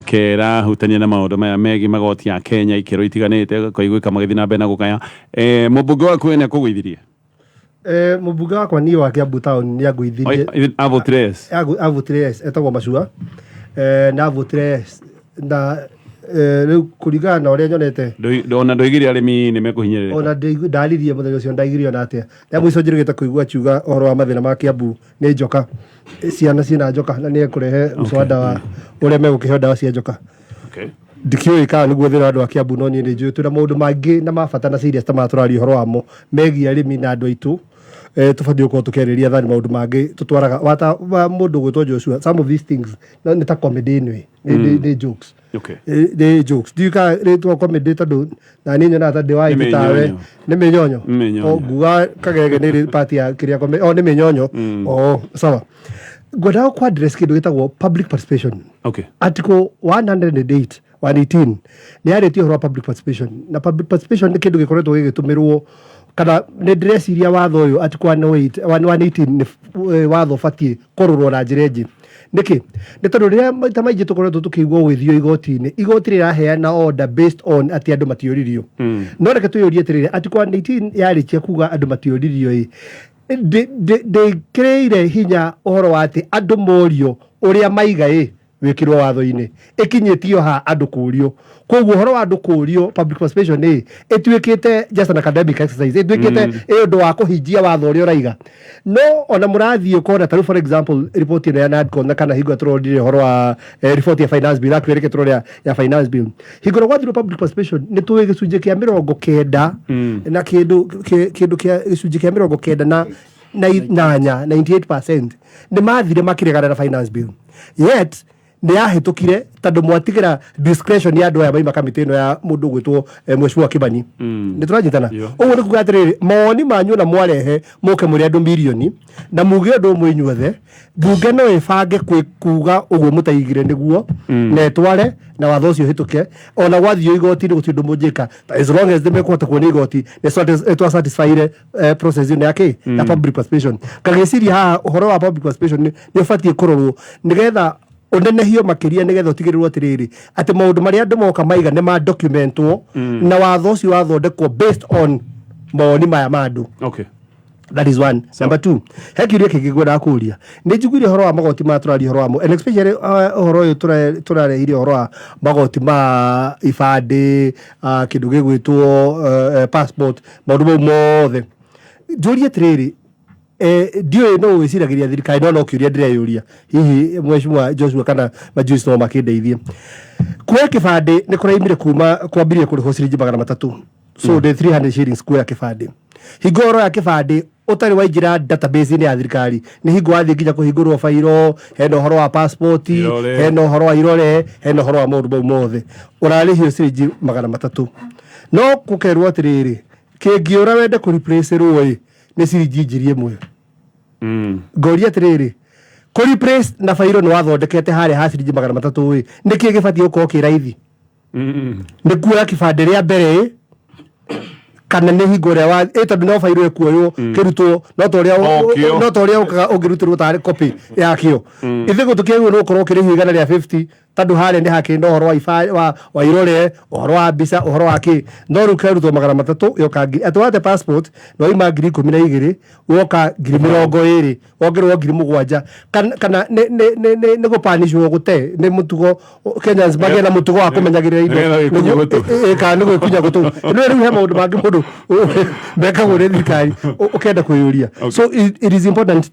Kerahutania na maũndũ maya megiĩ magoti ya Kenya ikĩro itiganĩte kaiguĩka magĩthiĩ na mbere na gũkaya. Mũmbunge waku we nĩakũgũithirie? Mũmbunge wakwa niĩ wa Kiambu Town nĩ angũithirie. Avotire yes. Avotire yes, etagwo Macua. Na avotire yes na rĩu kũringana na ũrĩa nyonete. Ona ndoigire arĩmi nĩ mekũhinyĩrĩrĩka. Ona ndaririe mũthenya ũcio, ndaigire ona atĩa rĩa mũico njĩrĩgĩte kũigua akiuga ũhoro wa mathĩna ma Kiambu nĩ njoka, ciana ciĩna njoka, na nĩ ekũrehe mũswada wa ũrĩa megũkĩheo ndawa cia njoka. Ndikĩũĩ kana nĩguo thĩna wa andũ a Kiambu, no niĩ nĩ njũĩ twĩna maũndũ mangĩ na ma bata na serious ta maya tũraria ũhoro wamo megiĩ arĩmi na andũ aitũ. Tũbatiĩ gũkorwo tũkĩarĩrĩria than maũndũ mangĩ tũtwaraga wata wa mũndũ gwĩtwo Joshua. Some of these things no nĩ ta comedy anyway, nĩ jokes. Nĩ jokes, ndiũĩ kana rĩtwa comedy tondũ na niĩ nyonaga ta ndĩ wa Nĩ age tawe. mĩnyonyo. Nĩ mĩnyonyo. Nĩ mĩnyonyo. O, nguga kagege nĩ rĩ part ya kĩrĩa comedy o nĩ mĩnyonyo. O sawa, ngwendaga ku address kĩndũ gĩtagwo public participation. Article 108 118 nĩ yarĩtie ũhoro wa public participation, na public participation nĩ kĩndũ gĩkoretwo gĩgĩtũmĩrwo kana nĩ ndĩreciria watho ũyũ article 108 118 nĩ watho ũbatiĩ kũrorwo na njĩra ĩngĩ. Nĩkĩ? Nĩ tondũ rĩrĩa maita maingĩ tũkoretwo tũkĩigua ũgĩthio igoti-inĩ, igoti rĩraheana order based on atĩ andũ matiũririo. No reke twĩyũrie atĩrĩrĩ, article 118 yarĩkia kuga andũ matiũririo ĩ, ndĩkĩrĩire hinya ũhoro wa atĩ andũ morio ũrĩa maiga ĩ wĩkĩrwo watho-inĩ ĩkinyĩtio ha andũ kũrio. Koguo ũhoro wa andũ kũrio, public participation ĩ ĩtuĩkĩte just an academic exercise, ĩtuĩkĩte ĩ ũndũ wa kũhingia watho ũrĩa ũraiga. No ona mũrathiĩ ũkona ta rĩu, for example, riboti ĩno ya NADCO, na kana hingo tũrorire ũhoro wa riboti ya finance bill, actually reke tũrore ya finance bill, hingo ĩrĩa gwathirwo public participation, nĩ tũĩ gĩcunjĩ kĩa 90 na kĩndũ kĩndũ kĩa gĩcunjĩ kĩa 98, 98% nĩ mathire makĩregana na finance bill, yet nĩ yahĩtũkire tondũ mwatigĩra discretion ya andũ aya maima kamĩtĩ ĩno ya mũndũ ũgwĩtwo Mheshimiwa Kibani. Nĩ tũranyitana? Ũguo nĩ kuga atĩrĩrĩ, mawoni manyu na mwarehe mũke mũrĩ andũ mirioni na muge ũndũ ũmwe inyuothe, mbunge no ĩbange kwĩ kuga ũguo mũtaigire nĩguo na ĩtware na watho ũcio ũhĩtũke. Ona gwathiĩ igoti-inĩ gũtirĩ ũndũ mũngĩka as long as nĩmekũhota kuona igoti nĩ twa satisfyire process ĩno ya kĩ ya public participation. Ngagĩciria haha ũhoro wa public participation nĩ ũbatiĩ kũrorwo nĩgetha ũnenehio makĩria, nĩgetha ũtigĩrĩrwo atĩrĩrĩ, atĩ maũndũ marĩa andũ moka maiga nĩ ma documentwo na watho ũcio wathondekwo based on mawoni maya ma andũ. That is one. Number two, he kĩũria kĩngĩ ngwendaga kũria. Nĩ njiguire ũhoro wa magoti maya tũraria ũhoro wamo, and especially ũhoro ũyũ tũrarehire ũhoro wa magoti ma ibandĩ, kĩndũ gĩgwĩtwo passport, maũndũ mau mothe. Njũrie atĩrĩrĩ, ndiũĩ no wĩciragĩria thirikari, no kĩũria ndĩreyũria, hihi Mheshimiwa Joshua kana Majuice no makĩndeithie. Kuoya kĩbandĩ nĩ kũraimire kuma kwambirie kũrĩhwo ciringi 300, so ndĩ 300 shillings kuoya kĩbandĩ. Hingo ũroya kĩbandĩ ũtarĩ waingĩra database-inĩ ya thirikari, nĩ hingo wathiĩ nginya kũhingũrwo bairo, hena ũhoro wa passport, Irore. Hena ũhoro wa irore, hena ũhoro wa maũndũ mau mothe, ũrarĩhio ciringi 300. No gũkerwo atĩrĩrĩ, kĩngĩũra wende kũ replace rwo ĩ nĩ ciringi 1000. Ngoria atĩrĩrĩ, kũ replace na bairo nĩ wathondekete harĩa ha ciringi 300 ĩ, nĩkĩ gĩbatiĩ gũkorwo kĩ raithi? Nĩ kuoya kĩbandĩ rĩa mbere ĩ, kana nĩ hingo ĩrĩa wa ĩ, tondũ no bairo ĩkuoywo kĩrutwo no ta ũrĩa O kĩo. No ta ũrĩa ũkaga ũngĩrutĩrwo tarĩ copy yakĩo. Ithuĩ gũtũkĩagĩrĩirwo nĩ gũkorwo ũkĩrĩhio 150, tondũ harĩa nĩ hakĩrĩ na ũhoro wa wa irore, ũhoro wa mbica, ũhoro wa kĩ. No rĩu kerutwo 300 yoka ngiri, atĩ wate passport na waima 12,000 woka 20,000, wongererwo 7,000, kana nĩ gũpanishwo gũte nĩ mũtugo Kenyans magĩe na mũtugo wa kũmenyagĩrĩra indo. Nĩgetha gwĩkunya gũtũ. Kana nĩ gwĩkunya gũtũ. No rĩu he maũndũ mangĩ mũndũ mekagwo nĩ thirikari ũkenda kwĩyũria. So it is important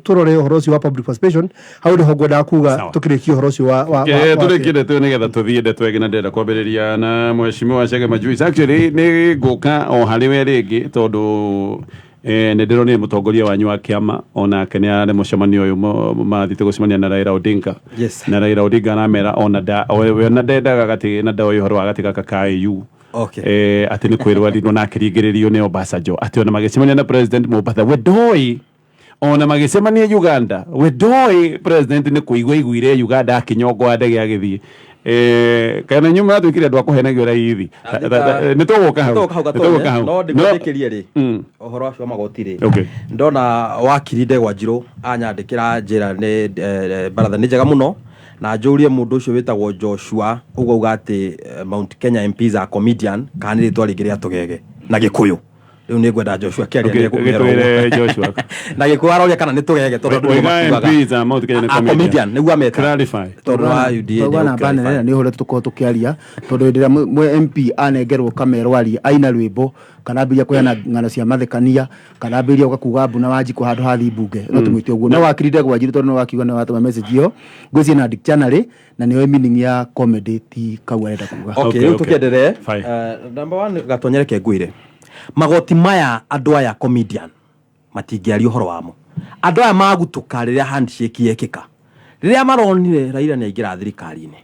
tũrore ũhoro ũcio wa public participation. Hau nĩho ngwendaga kuga. Sawa. Tũkĩrĩkia ũhoro ũcio wa Tũrĩkie ndeto ĩyo nĩgetha tũthiĩ ndeto ĩngĩ, na ndĩrenda kwambĩrĩria na Mheshimiwa Chege Majuice. Actually nĩ ngũka o harĩ we rĩngĩ tondũ nĩ ndĩronire mũtongoria wanyu wa kĩama onake nĩ arĩ mũcemanio ũyũ mathiĩte gũcemania na Raila Odinga. Na Raila Odinga aramera ona we ona ndendaga gati na ndoĩ ũhoro wa gatĩ gaka ka AU. Atĩ nĩ kwĩrwo arirwo na akĩringĩrĩrio nĩ Obasanjo atĩ ona magĩcemania na president Mombatha we ndoĩ, ona magĩcemania Uganda we ndoĩ, president nĩ kũigua aiguire Uganda akĩnyongwa ndege agĩthiĩ. Kana inyuĩ mũratuĩkire andũ a kũhenagio raithi? Nĩ tũgũka hau. Tũgũka hau. Nĩ tũgũka gatonye hau. no ndĩgwĩtĩkĩrie rĩ ũhoro wacio wa magoti rĩ, ndona wakiri Ndegwa Njirũ anyandĩkĩra njĩra nĩ baratha nĩ njega mũno. Na njũrie mũndũ ũcio wĩtagwo Joshua ũguo auga atĩ Mount Kenya MPs are comedian, kana nĩ rĩtwa rĩngĩ rĩa tũgege na Gĩkũyũ. Rĩu nĩ ngwenda Joshua kĩaria. Gĩtwĩre Joshua. Na Gĩkũyũ aroria kana nĩ tũgege, tondũ andũ nĩguo Oiga makiugaga. MPs a Mount Kenya nĩ A comedian nĩguo ameta. Clarify. Tondũ wa UDA. Twaigua namba nene na nĩ ũhoro tũkorwo tũkĩaria, tondũ hĩndĩ ĩrĩa mwe MP anengerwo kamerwo arie, aina rwĩmbo kana ambĩrĩria kũheana ng'ano cia mathekania kana ambĩrĩria gũka kuga mbu na Wanjikũ handũ hathi mbunge, no tũmwĩte ũguo. No wakiri Ndegwa Njiru, tondũ no wakiuga nĩ watũma message ĩyo, ngwĩciria na dictionary na nĩyo meaning ya comedy ti kau arenda kuga. Okay, Okay, rĩu okay. tũkĩenderee. Fine. Number one, Gatonyereke, ngwĩre magoti maya, andũ aya comedian matingĩaria ũhoro wamo. Andũ aya magutũka rĩrĩa handshake yekĩka, rĩrĩa maronire Raila nĩ aingĩra thirikari-inĩ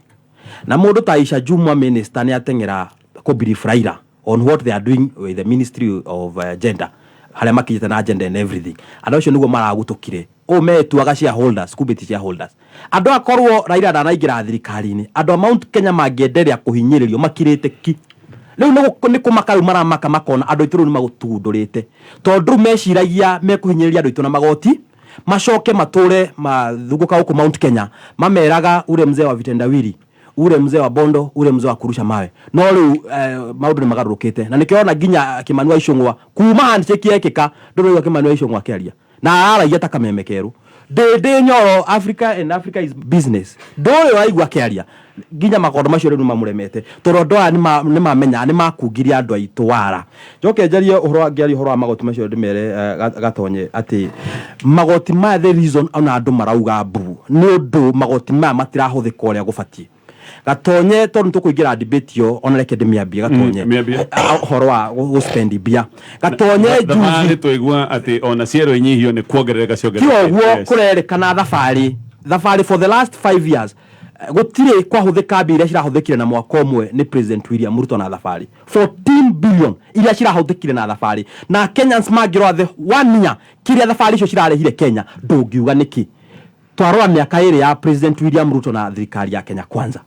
na mũndũ ta Aisha Jumwa minister nĩ ateng'era kũ brief Raila on what they are doing with the Ministry of Gender, harĩa makinyĩte na gender and everything. Andũ acio nĩguo maragutũkire ũũ metuaga shareholders, kumbe ti shareholders. Andũ akorwo Raila ndanaingĩra thirikari-inĩ, andũ a Mount Kenya mangĩenderea kũhinyĩrĩrio makirĩte ki. Rĩu nĩ kũmaka rĩu maramaka, makona andũ aitũ rĩu nĩ magũtundũrĩte, tondũ rĩu meciragia mekũhinyĩrĩria andũ aitũ na magoti, macoke matũre mathungũka gũkũ Mount Kenya mameraga ule mzee wa vitendawili, ule mzee wa bondo, ule mzee wa kurusha mawe. No rĩu maũndũ nĩ magarũrũkĩte, na nĩkĩo ona nginya Kimani wa Ichung'wa, kuma handshake yekĩka, ndũraigua Kimani wa Ichung'wa akĩaria na araragia ta kameme kerũ. Ndĩndĩ Nyoro, Africa and Africa is business, ndũrĩ ũraigua akĩaria. Nginya makondo macio rĩu nĩ mamũremete, tondũ andũ aya nĩ mamenya nĩ makungirie andũ aitũ wara. Njoke njarie ũhoro wa ngĩaria ũhoro wa magoti macio, ndĩmere Gatonye atĩ magoti maya, the reason ona andũ marauga mbu nĩ ũndũ magoti maya matirahũthĩka ũrĩa gũbatiĩ. Gatonye, tondũ nĩtũkũingĩra debate ĩyo, ona reke ndĩmĩambie, Gatonye. Mĩambie. Ũhoro wa gũspend mbia, Gatonye, Thabarĩ juzi twaigua atĩ ona ciero inyihio nĩ kuongerereka ti ciongerereka. ũguo kũrerĩkana thabarĩ for the last 5 years, gũtirĩ kwahũthĩka mbia iria cirahũthĩkire na mwaka ũmwe nĩ President William Ruto na thabarĩ, 14 billion iria cirahũthĩkire na thabarĩ. Na Kenyans mangĩrora the one year kĩrĩa thabarĩ icio cirarehire Kenya, ndũngiuga nĩkĩ. Twarora mĩaka 2 ya President William Ruto na thirikari ya Kenya Kwanza,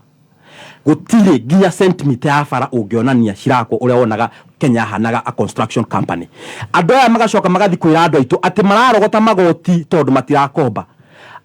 gũtirĩ nginya sentimita ya bara ũngĩonania cirakwo ũrĩa wonaga Kenya yahanaga a construction company. Andũ aya magacoka magathi kwĩra andũ aitũ atĩ mararogota magoti tondũ matirakomba.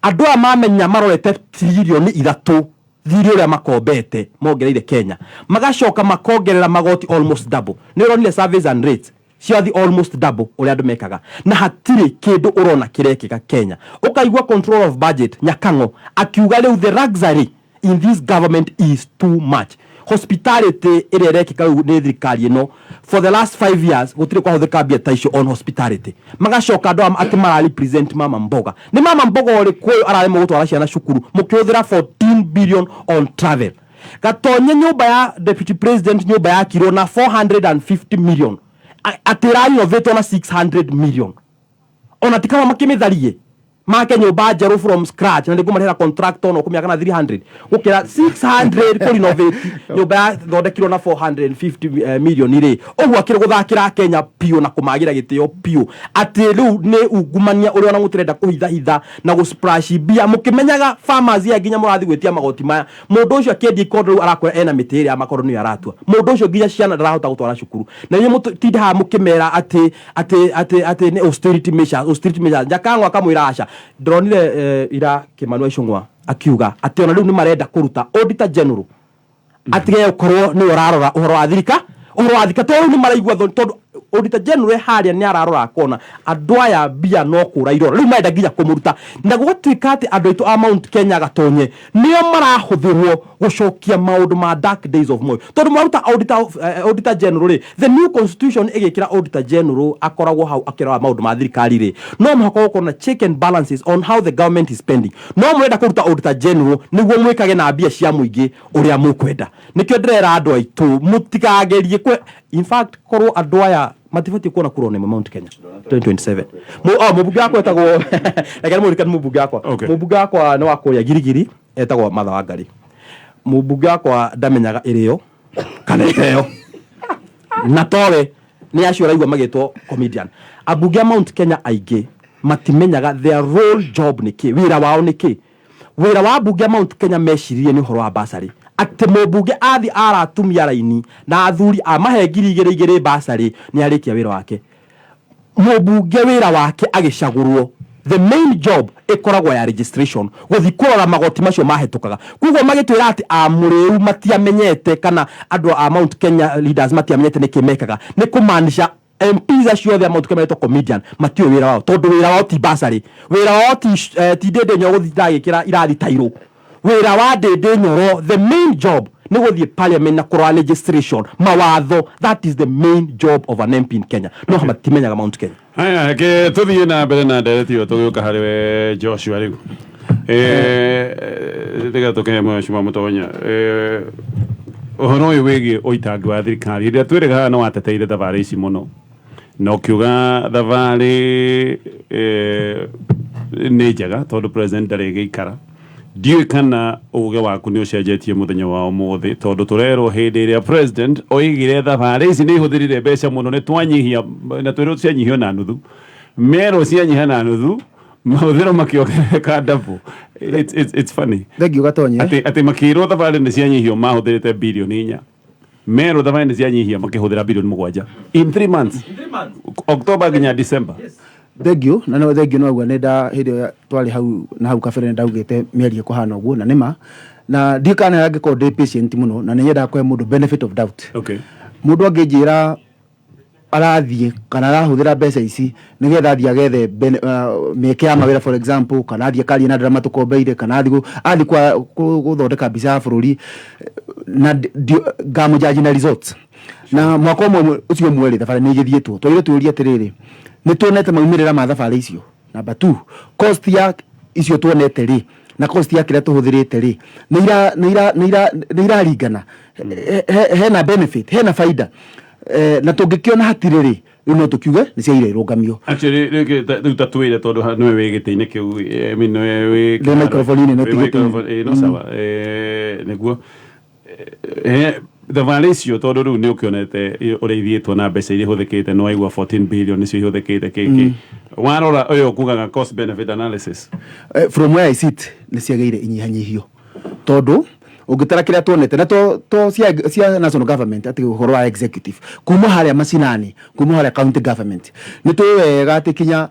Andũ aya mamenya marorete 3 tiririoni thirĩ ũrĩa makombete mongereire Kenya, magacoka makongerera magoti almost double. Nĩ ũronire service and rates ciathi almost double ũrĩa andũ mekaga, na hatirĩ kĩndũ ũrona kĩrekĩka Kenya. Ũkaigua control of budget Nyakang'o akiuga rĩu the luxury in this government is too much. Hospitality ĩrĩa ĩrekĩka rĩu nĩ thirikari ĩno, for the last 5 years gũtirĩ kwahũthĩka mbia ta icio on hospitality. Magacoka andũ aya atĩ mara represent mama mboga. Nĩ mama mboga ũrĩkũ ũyũ araremwo gũtwara ciana cukuru mũkĩhũthĩra 14 billion on travel? Gatonye, nyũmba ya deputy president, nyũmba yakirwo na 450 million, atĩ ĩrarinovatwo na 600 million. Ona ti kama makĩmĩtharie make nyũmba njerũ from scratch, na nĩngũmarĩhĩra contractor no kũmĩaka na 300 gũkĩra 600 kũrenovate nyũmba yathondekirwo na 450 million rĩ. Ũguo akĩrĩ gũthakĩra Kenya piũ na kũmagĩra gĩtĩo piũ, atĩ rĩu nĩ ungumania ũrĩa ona mũtirenda kũhithahitha na gũsplash mbia, mũkĩmenyaga farmers aya nginya mũrathiĩ gwĩtia magoti maya. Mũndũ ũcio akĩendia ikondo rĩu arakwĩra ena mĩtĩ ĩrĩa ya makondo nĩyo aratua. Mũndũ ũcio nginya ciana ndarahota gũtwara cukuru, na inyuĩ mũtinde haha mũkĩmera atĩ nĩ austerity measures, austerity measures. Njakang'o akamwĩra aca. Ndĩronire ira Kimani wa Ichung'wa akiuga atĩ ona rĩu nĩ marenda kũruta auditor general atige gũkorwo nĩwe ũrarora ũhoro wa thirika, ũhoro wa thirika, tondũ rĩu nĩ maraigua thoni, tondũ auditor general harĩa nĩ ararora akona andũ aya mbia no kũra irora. Rĩu marenda nginya kũmũruta, na gũgatuĩka atĩ andũ aitũ a Mount Kenya, Gatonye, nĩo marahũthĩrwo gũcokia maũndũ ma dark days of Moi, tondũ mwaruta auditor general rĩ, the new constitution ĩgĩkĩra auditor general akoragwo hau akĩrora maũndũ ma thirikari rĩ, no mũhaka gũkorwo na check and balances on how the government is spending. No mũrenda kũruta auditor general nĩguo mwĩkage na mbia cia mũingĩ ũrĩa mũkwenda. Nĩkĩo ndĩrera andũ aitũ mũtikagerie kwe. In fact, korwo andũ aya matibatiĩ kuona kura ona ĩmwe Mount Kenya 2027. Oh, mũmbunge wakwa etagwo, reke mũririkane mũmbunge wakwa. Mũmbunge wakwa nĩ wa kũrĩa Girigiri, etagwo Martha Wangari. Mũmbunge wakwa ndamenyaga ĩrĩo kana ĩheo, na towe nĩ acio ũraigua magĩtwo comedian. Ambunge a Mount Kenya aingĩ matimenyaga their role, job nĩ kĩ, wĩra wao nĩ kĩ. Wĩra wa ambunge a Mount Kenya meciririe nĩ ũhoro wa basarĩ, atĩ mũmbunge athi ara atumia raini na athuri amahe 2000 2000 basarĩ, nĩ arĩkia wĩra wake. Mũmbunge wĩra wake agĩcagũrwo The main job ĩkoragwo ya registration, gũthiĩ kũrora magoti macio mahĩtũkaga. Koguo magĩtwĩra atĩ amũrĩu matiamenyete kana andũ a Mount Kenya leaders matiamenyete nĩkĩ mekaga, nĩ kũmaanisha MPs acio othe a Mount Kenya metwo comedian matiũĩ wĩra wao, tondũ wĩra wao ti bursary, wĩra wao ti Ndĩndĩ Nyoro gũthiĩ ndagĩkĩra irathi tairũ. Wĩra wa Ndĩndĩ Nyoro, the main job, nĩ gũthiĩ parliament na kũrora legislation, mawatho. That is the main job of an MP in Kenya, no matimenyaga Mount Kenya. Haya, reke tũthiĩ na mbere na ndereti ĩyo, tũgĩũka harĩ we Joshua rĩu. Tiga tũkĩhe Mheshimiwa Mũtonya ũhoro ũyũ wĩgiĩ ũitangi wa thirikari. Hĩndĩ ĩrĩa twĩrĩga haha nĩ wateteire thabarĩ ici mũno na ũkiuga thabarĩ nĩ njega tondũ president ndarĩ gĩikara. Ndiũĩ kana uge waku nĩ ũcenjetie mũthenya wa ũmũthĩ, tondũ tũrerwo hĩndĩ ĩrĩa president oigire thabarĩ ici nĩ ihũthĩrire mbeca mũno, nĩ twanyihia, na twĩrwo cianyihio na nuthu, merwo cianyiha na nuthu, mahũthĩro makĩongerereka double. It's funny. Thengiũ Gatonye. Atĩ makĩrwo thabarĩ nĩ cianyihio mahũthĩrĩte 4 bilioni, merwo thabarĩ nĩ cianyihia makĩhũthĩra 7 bilioni in 3 months, October nginya December. Thengiũ na no thengiũ no auga nĩ nda hĩndĩ ĩyo twarĩ hau na hau kabere nĩ ndaugĩte mĩario ĩkũhana ũguo, na nĩma na ndiũ kana angĩkorwo ndĩ patient mũno na nĩ nyendaga kũhe mũndũ benefit of doubt. Mũndũ angĩnjĩra arathiĩ kana arahũthĩra mbeca ici nĩgetha athiĩ agethe mĩeke ya mawĩra, for example, kana athiĩ akarie na andũ arĩa matũkombeire, kana athiĩ gũthondeka mbica ya bũrũri, na ngamũjaji na results na mwaka ũmwe ũcio ũmwe rĩ, thabarĩ nĩ igĩthiĩtwo, twagĩrĩirwo twĩũrie atĩrĩrĩ, nĩ tuonete maumĩrĩra ma thabarĩ icio? Number two, cost ya icio tuonete rĩ na cost ya kĩrĩa tũhũthĩrĩte rĩ, nĩ iraringana? Hena benefit, hena faida? Na tũngĩkĩona hatirĩ rĩ, rĩu no tũkiuge nĩ ciagire irũngamio. Actually, rĩu ta twĩre, tondũ nĩwe wĩ gĩtĩ-inĩ kĩu, I mean, nĩwe wĩ Ndĩ microphone-inĩ, no wĩ ti gĩtĩ-inĩ. microphone, no sawa, nĩguo thabarĩ icio, tondũ rĩu nĩ ũkĩonete ũrĩa ithiĩtwo na mbeca iria ihũthĩkĩte, nĩ waigua 14 billion nĩcio ihũthĩkĩte kĩkĩ, warora ũyũ kugaga cost benefit analysis. From where I sit, nĩ ciagĩire inyihanyihio, tondũ ũngĩtara kĩrĩa tuonete na to cia national government, atĩ ũhoro wa executive kuma harĩa macinani, kuma harĩa county government, nĩ tũĩ wega atĩ kinya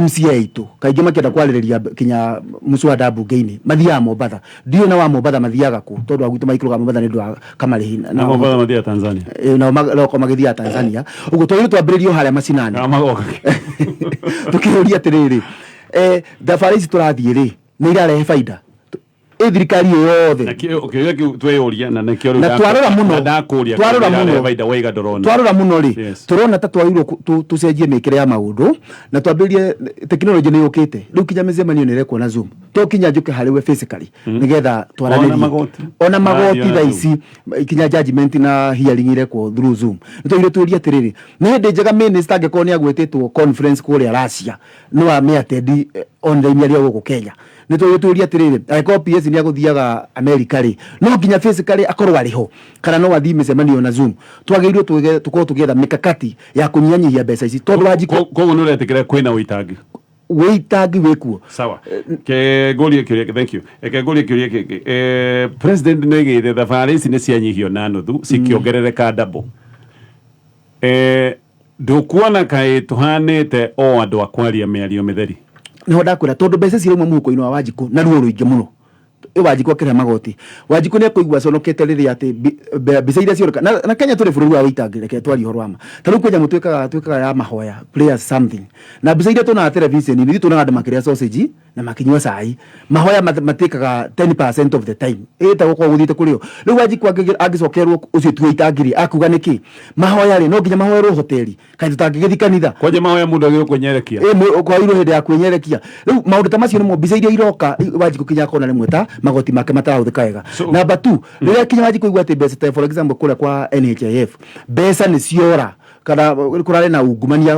MCA aitũ kaingĩ makĩenda kwarĩrĩria kinya mũswada mbunge-inĩ mathiaga Mombatha. Ndiũĩ na wa Mombatha mathiaga kũ, tondũ agwitũ maikũrũkaga Mombatha nĩ ũndũ wa kamarĩhi. Na Mombatha mathiaga Tanzania. Nao maroka magĩthiaga Tanzania ũguo. Twagĩrĩirwo twambĩrĩrio harĩa macinani. Na magoka. Tukĩũria atĩrĩrĩ, thabarĩ ici tũrathiĩ rĩ, nĩ irarehe baida ĩ thirikari ĩ yothe? Na kĩũria kĩu twĩyũria na nĩkĩo rĩu Na twarora mũno na ndakũria twarora kana mũno baida waiga ndũrona. Twarora mũno rĩ, tũrona ta twagĩrĩirwo tũcenjie mĩkĩre ya maũndũ na twambĩrĩrie. Tekinoronjĩ nĩ yũkĩte rĩu, kinya mĩcemanio nĩ ĩrekwo na Zoom, to kinya njũke harĩ we physically nĩgetha twaranĩrie. Ona magoti. Ona magoti. Marathiĩ ona thaa ici kinya judgment na hearing irekwo through Zoom. Nĩ twagĩrĩirwo tũrie atĩrĩrĩ, nĩ hĩndĩ njega minister angĩkorwo nĩ agwĩtĩtwo conference kũrĩa Russia, no amĩatendi online arĩ o gũkũ Kenya? Nĩ twagĩrĩirwo tũrie atĩrĩrĩ, angĩkorwo PS nĩ agũthiaga America rĩ, no nginya physically akorwo arĩ ho kana no athiĩ mĩcemanio na Zoom? Twagĩrĩirwo tũkorwo tũgĩetha mĩkakati ya kũnyihanyihia mbeca ici, tondũ Wanjikũ Koguo nĩ ũretĩkĩra kwĩna ũitangi? Wĩitangi wĩkuo. Sawa, ke ngũrie kĩũria. Thank you. Ke ngũrie kĩũria kĩngĩ. President nĩ oigĩte thabarĩ ici nĩ cianyihio na nuthu, cikĩongerereka double. Ndũkuona kaĩ tũhanĩte o andũ a kwaria mĩario mĩtheri? Niho ndakwĩra, tondũ mbeca cirauma mũhuko-inĩ wa Wanjikũ na ruo rũingĩ mũno. Ĩ Wanjikũ akĩrĩha magoti, Wanjikũ nĩ ekũigua aconokete rĩrĩa atĩ mbica iria cioneka na Kenya tũrĩ bũrũri wa wĩitangi. Reke twarie ũhoro wa ma. Ta rĩu kwĩ nyamũ twĩkaga ya mahoya, prayers something, na mbica iria tuonaga television-inĩ, ithuĩ tuonaga andũ makĩrĩa sausage na makĩnyua cai. Mahoya matĩkaga 10% of the time ĩta gũkorwo gũthiĩte kũrĩo. Rĩu Wanjikũ angĩcokerwo ũcio ti wĩitangi rĩ, akuga nĩkĩ mahoya rĩ no nginya mahoerwo hoteli, kaĩ tũtangĩgĩthiĩ kanitha? Kwanja mahoya mũndũ agĩrĩirwo kwĩnyerekia. Kwagĩrĩirwo hĩndĩ ya kwĩnyerekia. Rĩu maũndũ ta macio nĩmo mbica iria iroka Wanjikũ kinya akona rĩmwe ta magoti make matarahũthĩka wega. Number two, rĩrĩa kinya Wanjikũ aigua atĩ mbeca ta, for example, kũrĩa kwa NHIF mbeca nĩ ciora kana kũrarĩ na ungumania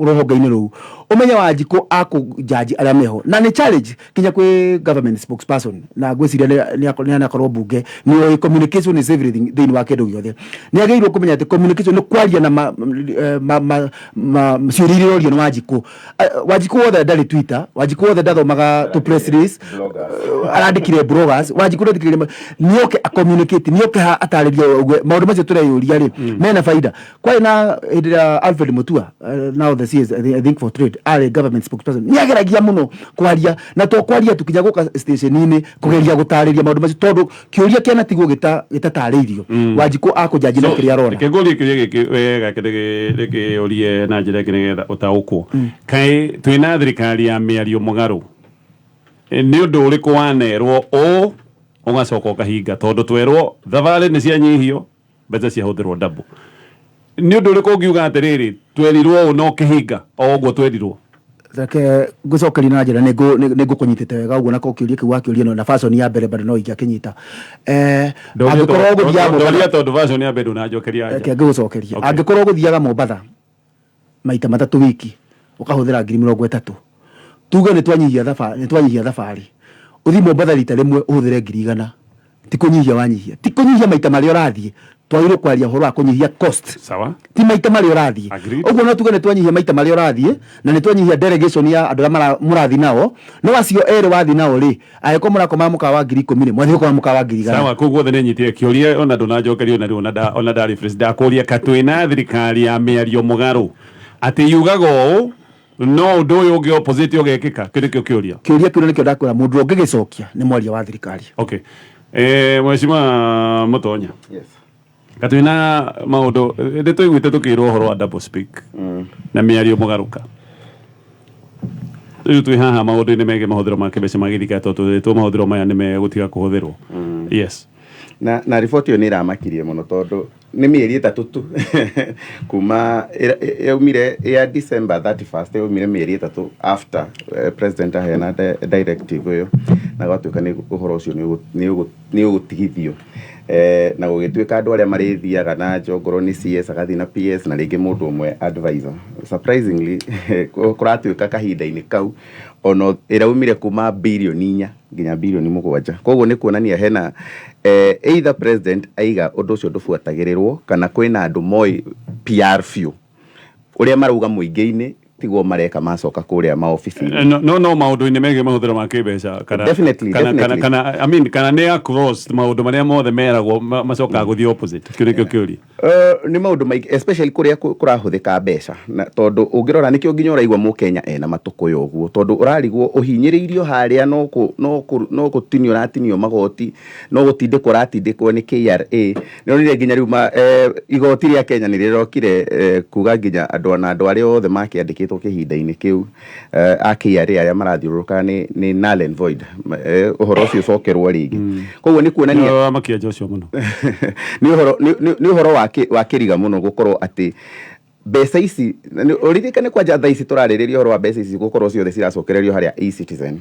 rũhonge-inĩ rũu, ũmenye Wanjikũ akũjaji arĩa meho. Na nĩ challenge kinya kwĩ government spokesperson, na ngwĩciria nĩ anakorwo mbunge nĩ oĩ communication is everything thĩinĩ wa kĩndũ gĩothe. Nĩ agĩrĩirwo kũmenya atĩ communication nĩ kwaria na ma ciũria iria irorio nĩ Wanjikũ. Wanjikũ wothe ndarĩ Twitter, Wanjikũ wothe ndathomaga to press release, arandĩkire bloggers. Wanjikũ ndethikĩrĩria, nĩoke acommunicate, nĩoke ha atarĩrie auge maũndũ macio tũreyũria rĩ mena baida. Kwarĩ na hĩndĩ ĩrĩa Alfred Mutua, now the CS, I think for trade. David arĩ government spokesperson, nĩ ageragia mũno kwaria, na to kwaria tu, kinya gũka station-inĩ kũgeria gũtarĩria maũndũ macio, tondũ kĩũria kĩanatigwo gĩtatarĩirio. Wanjikũ akũnjanji na kĩrĩa arona. Reke ngũrie kĩũria gĩkĩ wega, ndĩkĩũrie na njĩra ĩngĩ nĩgetha ũtaũkwo. Kaĩ twĩna thirikari ya mĩario mũgarũ? Nĩ ũndũ ũrĩkũ wanerwo ũũ ũgacoka ũkahinga? Tondũ twerwo thabarĩ nĩ cianyihio, mbeca ciahũthĩrwo double. Nĩ ũndũ ũrĩkũ ũngiuga atĩrĩrĩ, twerirwo ũũ no kĩhinga o ũguo twerirwo? Reke ngũcokeria na njĩra nĩ ngũkũnyitĩte wega ũguo, nako kĩũria kĩu wakĩũria no na version ya mbere bado no ingĩakĩnyita. Angĩkorwo ũgũthiaga Ndoria Mombatha tondũ version ya mbere ndũnanjokeria anja. Reke ngĩgũcokeria. Okay. Angĩkorwo ũgũthiaga Mombatha maita 3 wiki, ũkahũthĩra 30,000, tuge nĩ twanyihia thabarĩ, nĩ twanyihia thabarĩ, ũthiĩ Mombatha rita rĩmwe ũhũthĩre 100,000, ti kũnyihia wanyihia, ti kũnyihia maita marĩa ũrathiĩ. Twagĩrĩirwo kwaria ũhoro wa kũnyihia cost, Sawa. ti maita marĩa ũrathiĩ. Agreed. Ũguo no tuge nĩ twanyihia maita marĩa ũrathiĩ na nĩ twanyihia delegation ya andũ arĩa mũrathiĩ nao, no acio erĩ wathiĩ nao rĩ, angĩkorwo mũrakomaga mũkawa wa 10,000 rĩ, mwathiĩ gũkoma mũkawa wa 100,000. Sawa, kũu guothe nĩ nyitire kĩũria, ona ndũnanjokeria ona rĩu, ona nda rephrase. Ndakũria ka twĩna thirikari ya mĩario mũgarũ, atĩ yugaga ũũ no ũndũ ũyũ ũngĩ opposite ũgekĩka? Kĩu nĩkĩo kĩũria. Kĩũria kĩu nĩkĩo ndakwĩra, mũndũ ũrĩa ũngĩgĩcokia nĩ mwaria wa thirikari. Okay, Mheshimiwa Mũtonya. Yes. Katwĩna maũndũ nĩ tũiguĩte tũkĩrwo ũhoro wa double speak na mĩario mũgarũka. Rĩu twĩ haha maũndũ-inĩ megiĩ mahũthĩro ma kĩmbeca ma gĩthirikari, tondũ twĩrĩtwo mahũthĩro maya nĩ megũtiga kũhũthĩrwo, yes. Na riboti ĩyo nĩ ĩramakirie mũno, tondũ nĩ mĩeri 3 tu kuma yaumire ya December 31st, yaumire mĩeri 3 after president aheana directive ĩyo, na gwatuĩka nĩ ũhoro ũcio nĩ ũgũtigithio, na gũgĩtuĩka andũ arĩa marĩthiaga na nja, ongorwo nĩ CS agathiĩ na PS na rĩngĩ mũndũ ũmwe advisor. Surprisingly, kũratuĩka kahinda-inĩ kau ona ĩraumire kuma 4 birioni nginya 7 birioni. Koguo nĩ kuonania hena either president aiga ũndũ ũcio ndũbuatagĩrĩrwo, kana kwĩna andũ moĩ PR biũ ũrĩa marauga mũingĩ-inĩ tiguo mareka macoka kũrĩa maobici-inĩ. No maũndũ-inĩ megiĩ mahũthĩro ma kĩmbeca kana Definitely, kana definitely. Kana, I mean, kana nĩ across maũndũ marĩa mothe meragwo macokaga gũthiĩ opposite? Kĩu nĩkĩo kĩũria. Nĩ maũndũ maingĩ, especially kũrĩa kũrahũthĩka mbeca, na tondũ ũngĩrora nĩkĩo nginya ũraigua mũkenya ena matũkũya ũguo, tondũ ũrarigwo ũhinyĩrĩirio harĩa no gũtinio ũratinio magoti, no gũtindĩkwo ũratindĩkwo nĩ KRA. Nĩ onire nginya rĩu igoti rĩa Kenya nĩ rĩrokire kuga nginya andũ ona andũ arĩa othe makĩandĩkĩtwo kĩhinda-inĩ kĩu a KRA arĩa marathiũrũrũka nĩ null and void. Ũhoro ũcio ũcokerwo rĩngĩ. Koguo nĩ kuonania Wamakia Joshua mũno. Nĩ ũhoro wa kĩriga mũno gũkorwo atĩ mbeca ici ũririkane kwanja thaa ici tũrarĩrĩria ũhoro wa mbeca ici gũkorwo ciothe ciracokererio harĩa eCitizen,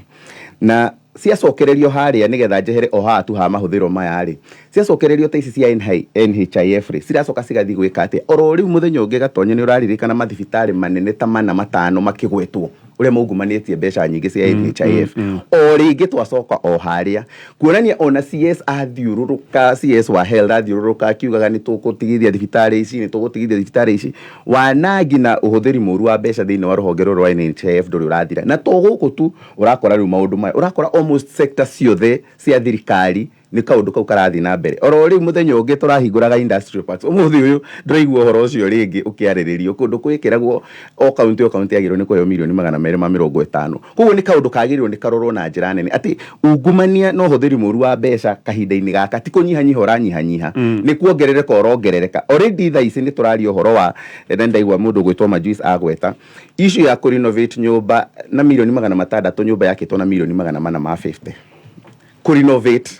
na ciacokererio harĩa nĩgetha njehere o haha tu ha mahũthĩro maya rĩ, ciacokererio ta ici cia NHIF rĩ, ciracoka cigathiĩ gwĩka atĩa? Oro rĩu mũthenya ũngĩ, Gatonye, nĩ ũraririkana mathibitarĩ manene ta mana matano makĩgwetwo ũrĩa maungumanĩtie mbeca nyingĩ cia NHIF. O rĩngĩ twacoka o harĩa, kuonania ona CS athiũrũrũka, CS wa health athiũrũrũka akiugaga nĩ tũgũtigithia thibitarĩ ici, nĩ tũgũtigithia thibitarĩ ici, wanangi na ũhũthĩri mũru wa mbeca thĩinĩ wa rũhonge rũrũ rwa NHIF ndũrĩ ũrathira. Na to gũkũ tu ũrakora rĩu maũndũ maya, ũrakora almost sector ciothe cia thirikari nĩ kaũndũ kau karathiĩ na mbere. Oro rĩu mũthenya ũngĩ tũrahingũraga industrial parks, ũmũthĩ ũyũ ndĩraigua ũhoro ũcio rĩngĩ ũkĩarĩrĩrio kũndũ gwĩkĩragwo o kaunti yagĩrĩirwo nĩ kũheo 250 mirioni. Koguo nĩ kaũndũ kagĩrĩirwo nĩ karorwo na njĩra nene, atĩ ungumania na ũhũthĩri mũru wa mbeca kahinda-inĩ gaka ti kũnyihanyiha ũranyihanyiha, nĩ kuongerereka ũrongerereka. Already thaa ici nĩ tũraria ũhoro wa na ndaigua mũndũ ũgwĩtwo Majuice agweta issue ya kũrenovate nyũmba na 600 mirioni, nyũmba yakĩtwo na 450 mirioni kũrenovate.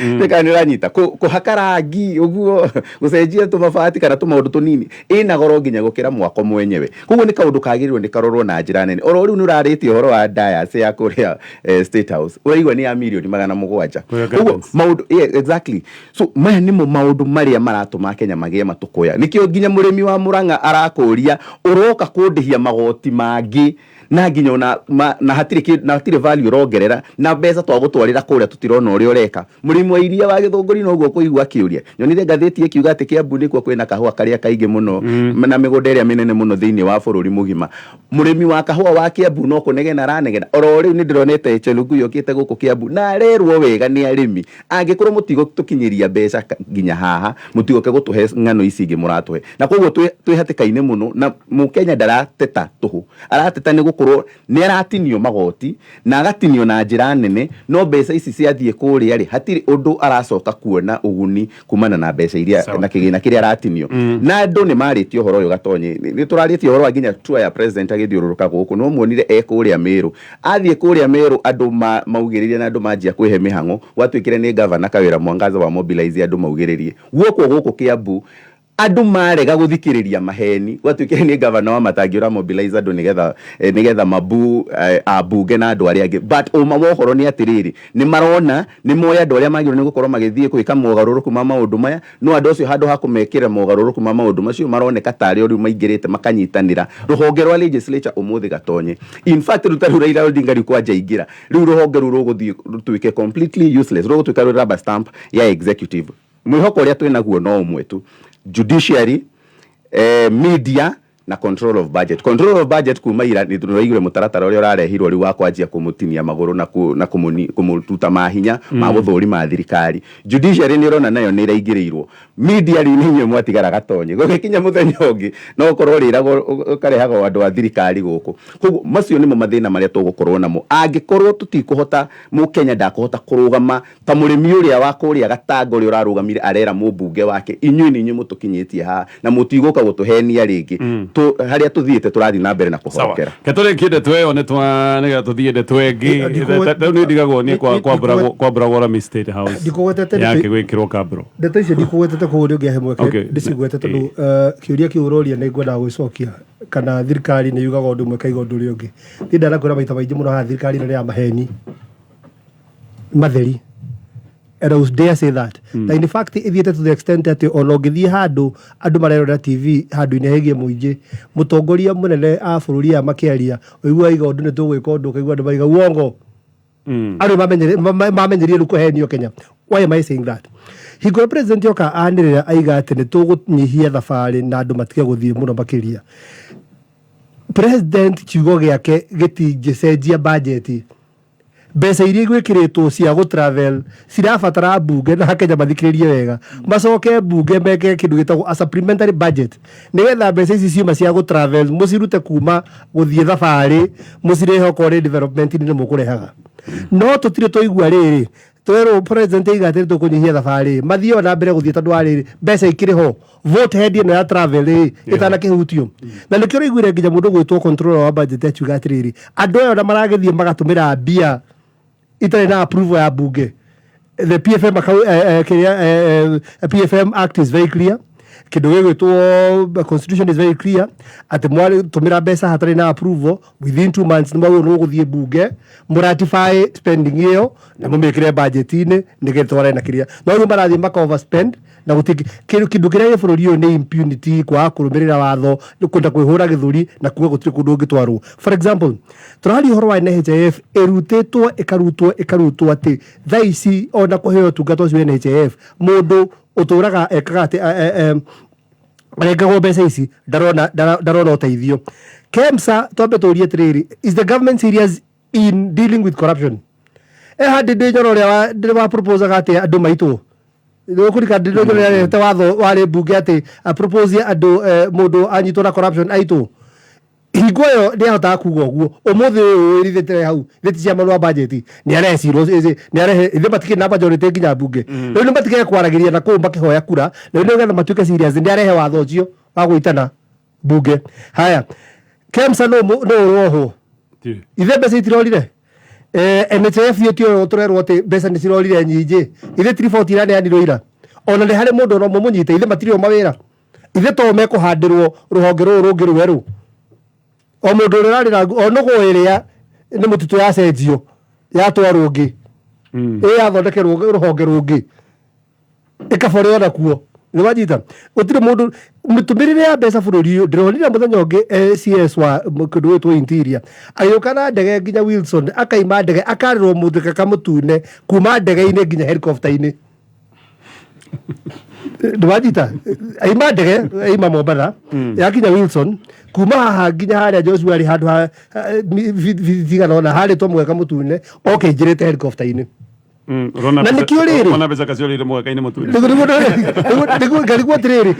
Nĩ kana nĩ ũranyita kũhaka rangi ũguo, gũcenjia tũmabati kana tũmaũndũ tũnini, ĩna goro nginya gũkĩra mwako mwenyewe. Koguo nĩ kaũndũ kagĩrĩirwo nĩ karorwo na njĩra nene. Oro rĩu nĩ ũrarĩtie ũhoro wa dais ya kũrĩa State House, ũraigua nĩ ya 700 mirioni. Kũrĩa Koguo Gardens. maũndũ, yeah, exactly. So maya nĩmo maũndũ marĩa maratũma Kenya magĩe matũkũya. Nĩkĩo nginya mũrĩmi wa Mũrang'a arakũria, ũroka kũndĩhia magoti mangĩ. Na nginya ona na hatirĩ na hatirĩ value ũrongerera na mbeca twagũtwarĩra kũrĩa tũtirona ũrĩa ũreka. Mũrĩmi wa iria wa Gĩthũngũri noguo kũigua akĩũria. Nyonire ngathĩti ĩkiuga atĩ Kĩambu nĩkuo kwĩna kahũa karĩa kaingĩ mũno na mĩgũnda ĩrĩa mĩnene mũno thĩinĩ wa bũrũri mũgima. Mũrĩmi wa kahũa wa Kĩambu no kũnegena aranegena. Oro rĩu nĩ ndĩronete Chelugui okĩte gũkũ Kĩambu na arerwo wega nĩ arĩmi, angĩkorwo mũtigũtũkinyĩria mbeca nginya haha, mũtigoke gũtũhe ng'ano ici ingĩ mũratũhe. Na koguo twĩ hatĩka-inĩ mũno, na mũkenya ndarateta tũhũ, arateta nĩ gũkorwo nĩ aratinio magoti na agatinio na njĩra nene, no mbeca ici ciathiĩ kũrĩa rĩ, hatirĩ ũndũ aracoka kuona ũguni kumana na mbeca iria na kĩgĩna kĩrĩa aratinio. Na andũ nĩ marĩtie ũhoro ũyũ Gatonye, nĩ tũrarĩtie ũhoro wa nginya tour ya president agĩthiũrũrũka gũkũ, no muonire e kũrĩa Meru. Athiĩ kũrĩa Meru andũ maugĩrĩrie na andũ manjia kwĩhe mĩhang'o, gwatuĩkire nĩ gavana Kawĩra Mwangaza wa mobilize andũ maugĩrĩrie. Guokwo gũkũ Kĩambu andũ marega gũthikĩrĩria maheni, gwatuĩkire nĩ gavana wa Matangi ũra mobilize andũ nĩgetha mabu ambunge na andũ arĩa angĩ. But ũma wa ũhoro nĩ atĩrĩrĩ, nĩ marona nĩ moĩ andũ arĩa magĩrĩirwo nĩ gũkorwo magĩthiĩ gwĩka mogarũrũku ma maũndũ maya, no andũ acio handũ ha kũmekĩra mogarũrũku ma maũndũ macio maroneka tarĩ o rĩu maingĩrĩte makanyitanĩra rũhonge rwa legislature ũmũthĩ Gatonye. In fact rĩu ta rĩu Raila Odinga rĩu kwanja aingĩra, rĩu rũhonge rũu rũgũthiĩ rũtuĩke completely useless, rũgũtuĩka rwĩ rubber stamp ya executive. Mwĩhoko ũrĩa twĩnaguo no ũmwe tu, judiciary, media na control of budget. Control of budget kuma ira nĩ tũraiguire mũtaratara ũrĩa ũrarehirwo rĩu wa kwanjia kũmũtinia magũrũ na kũmũruta mahinya ma gũthũrima thirikari. Judiciary nĩ ũrona nayo nĩ ĩraingĩrĩirwo. Media rĩu nĩ inyuĩ mwatigara Gatonye, gũgĩkinya mũthenya ũngĩ no ũkorwo ũrĩragwo ũkarehagwo andũ a thirikari gũkũ. Koguo macio nĩmo mathĩna marĩa tũgũkorwo namo angĩkorwo tũtikũhota, mũkenya ndakũhota kũrũgama ta mũrĩmi ũrĩa wa kũrĩa Gatanga ũrĩa ũrarũgamire arera mũmbunge wake, inyuĩ nĩ inyuĩ mũtũkinyĩtie haha na mũtigũka gũtũhenia rĩngĩ. Harĩa tũthiĩte tũrathiĩ na mbere na kũhorokera. Ketũrĩkie ndeto ĩyo nĩ twa nĩgetha tũthiĩ ndeto ĩngĩ. Rĩu nĩ ndigagwo niĩ kwambũragwo Rami State House Ndikũgwetete yake gwĩkĩrwo kambũro. Ndeto icio ndikũgwetete, koguo nĩ ũngĩahe mweke ndĩcigwete, tondũ kĩũria kĩu ũroria nĩ ngwendaga gwĩcokia kana thirikari nĩ yugaga ũndũ ũmwe ĩkaiga ũndũ ũrĩa ũngĩ. Niĩ ndanakwĩra maita maingĩ mũno haha, thirikari ĩno nĩ ya maheni matheri, and I would dare say that. Na in fact ithiĩte to the extent atĩ ona ũngĩthiĩ handũ andũ marerorera TV, handũ-inĩ hegiĩ mũingĩ, mũtongoria mũnene a bũrũri aya makĩaria, ũigua aiga ũndũ nĩ tũgwĩka ũndũ, ũkaigua andũ maiga uongo. Andũ mamenyerie rĩu kũhenio Kenya. Why am I saying that? Hingo ĩrĩa president oka anĩrĩra aiga atĩ nĩ tũgũnyihia thabarĩ na andũ matige gũthiĩ mũno makĩria, president kiugo gĩake gĩtingĩcenjia bajeti. Mbeca iria igwĩkĩrĩtwo cia gũ travel cirabatara mbunge na Kenya mathikĩrĩrie wega, macoke mbunge meke kĩndũ gĩtagwo a supplementary budget, nĩgetha mbeca ici ciuma cia gũ travel mũcirute kuma gũthiĩ thabarĩ, mũcirehe okorwo nĩ development nĩ mũkũrehaga. No tũtirĩ twaigua rĩrĩ twerwo president aiga atĩ tũkũnyihia thabarĩ, mathiĩ o na mbere gũthiĩ, tondũ wa rĩrĩ mbeca ikĩrĩ ho, vote head ĩno ya travel ĩ ĩtanakĩhutio. Na nĩkĩo ũraiguire nginya mũndũ gwĩtwo controller wa budget akiuga atĩrĩrĩ, andũ aya ona maragĩthiĩ magatũmĩra mbia itarĩ na approval ya bunge. The PFM account, kĩrĩa, PFM Act is very clear, kĩndũ gĩgwĩtwo constitution is very clear atĩ mwatũmĩra mbeca hatarĩ na approval, within 2 months nĩ mwagĩrĩirwo nĩ gũthiĩ bunge mũratify spending ĩyo na mũmĩkĩre budget-inĩ nĩgetha tware na kĩrĩa. No rĩu marathiĩ maka overspend na gũtirĩ kĩndũ kĩrĩa gĩ bũrũri ũyũ nĩ impunity, kwaga kũrũmĩrĩra watho, kwenda kwĩhũra gĩthũri na kuga gũtirĩ kũndũ ũngĩtwarwo. For example, tũraria ũhoro wa NHIF ĩrutĩtwo ĩkarutwo ĩkarutwo, atĩ thaa ici ona kũheo ũtungata ũcio wa NHIF, mũndũ ũtũraga ekaga atĩ arengagwo mbeca ici, ndarona ũteithio. KEMSA, twambe tũrie atĩrĩrĩ, is the government serious in dealing with corruption? Handi ndĩ njoro ũrĩa ndĩ wa proposaga atĩ andũ maitwo kũrika ndĩ njoro ũrĩa arehete watho warĩ mbunge atĩ a propose andũ, mũndũ anyitwo na corruption aitwo. Hingo ĩyo nĩ ahotaga kuga ũguo, ũmũthĩ ũyũ ĩrithĩte hau thĩ chairman wa budget nĩ arecirwo nĩ arehe ithe matikĩrĩ na majority nginya mbunge. Rĩu nĩ matigere kwaragĩria na kũu makĩhoya kura, na rĩu nĩgetha matuĩke serious nĩ arehe watho ũcio wa gwĩtana mbunge. Haya, KEMSA no ũrohwo ithe mbeca itirorire. NHIF yo tũrerwo atĩ mbeca nĩ cirorire nyingĩ, ithe ti riboti iraneanirwo ira, ona nĩ harĩ mũndũ ona ũmwe mũnyite? Ithe matirĩ o mawĩra, ithe to mekũhandĩrwo rũhonge rũrũ rũngĩ rwerũ, o mũndũ ũrĩa ũrarĩra o nũgũ ĩrĩa nĩ mũtitũ yacenjio yatwarwo ũngĩ, ĩ yathondekerwo rũhonge rũngĩ ĩkaboreo nakuo. Nĩ wanyita? Gũtirĩ mũndũ mĩtũmĩrĩre ya mbeca bũrũri ũyũ. Ndĩronire mũthenya ũngĩ CS wa kĩndũ gwĩtwo interior agĩũka na ndege nginya Wilson, akaima ndege, akarĩrwo mũthekeka mũtune kuma ndege-inĩ nginya helicopter-inĩ. Ndĩwanyita? Aima ndege, aima Mombatha, yakinya Wilson, kuma haha nginya harĩa Joshua arĩ, handũ ha cigana ũna harĩtwo mũgeka mũtune, oke ingĩrĩte helicopter-inĩ. Ũrona Na nĩkĩo rĩrĩ? Ũrona mbeca kaciorĩire mũgeka-inĩ mũtune. Nĩguo ngarigwo atĩrĩrĩ,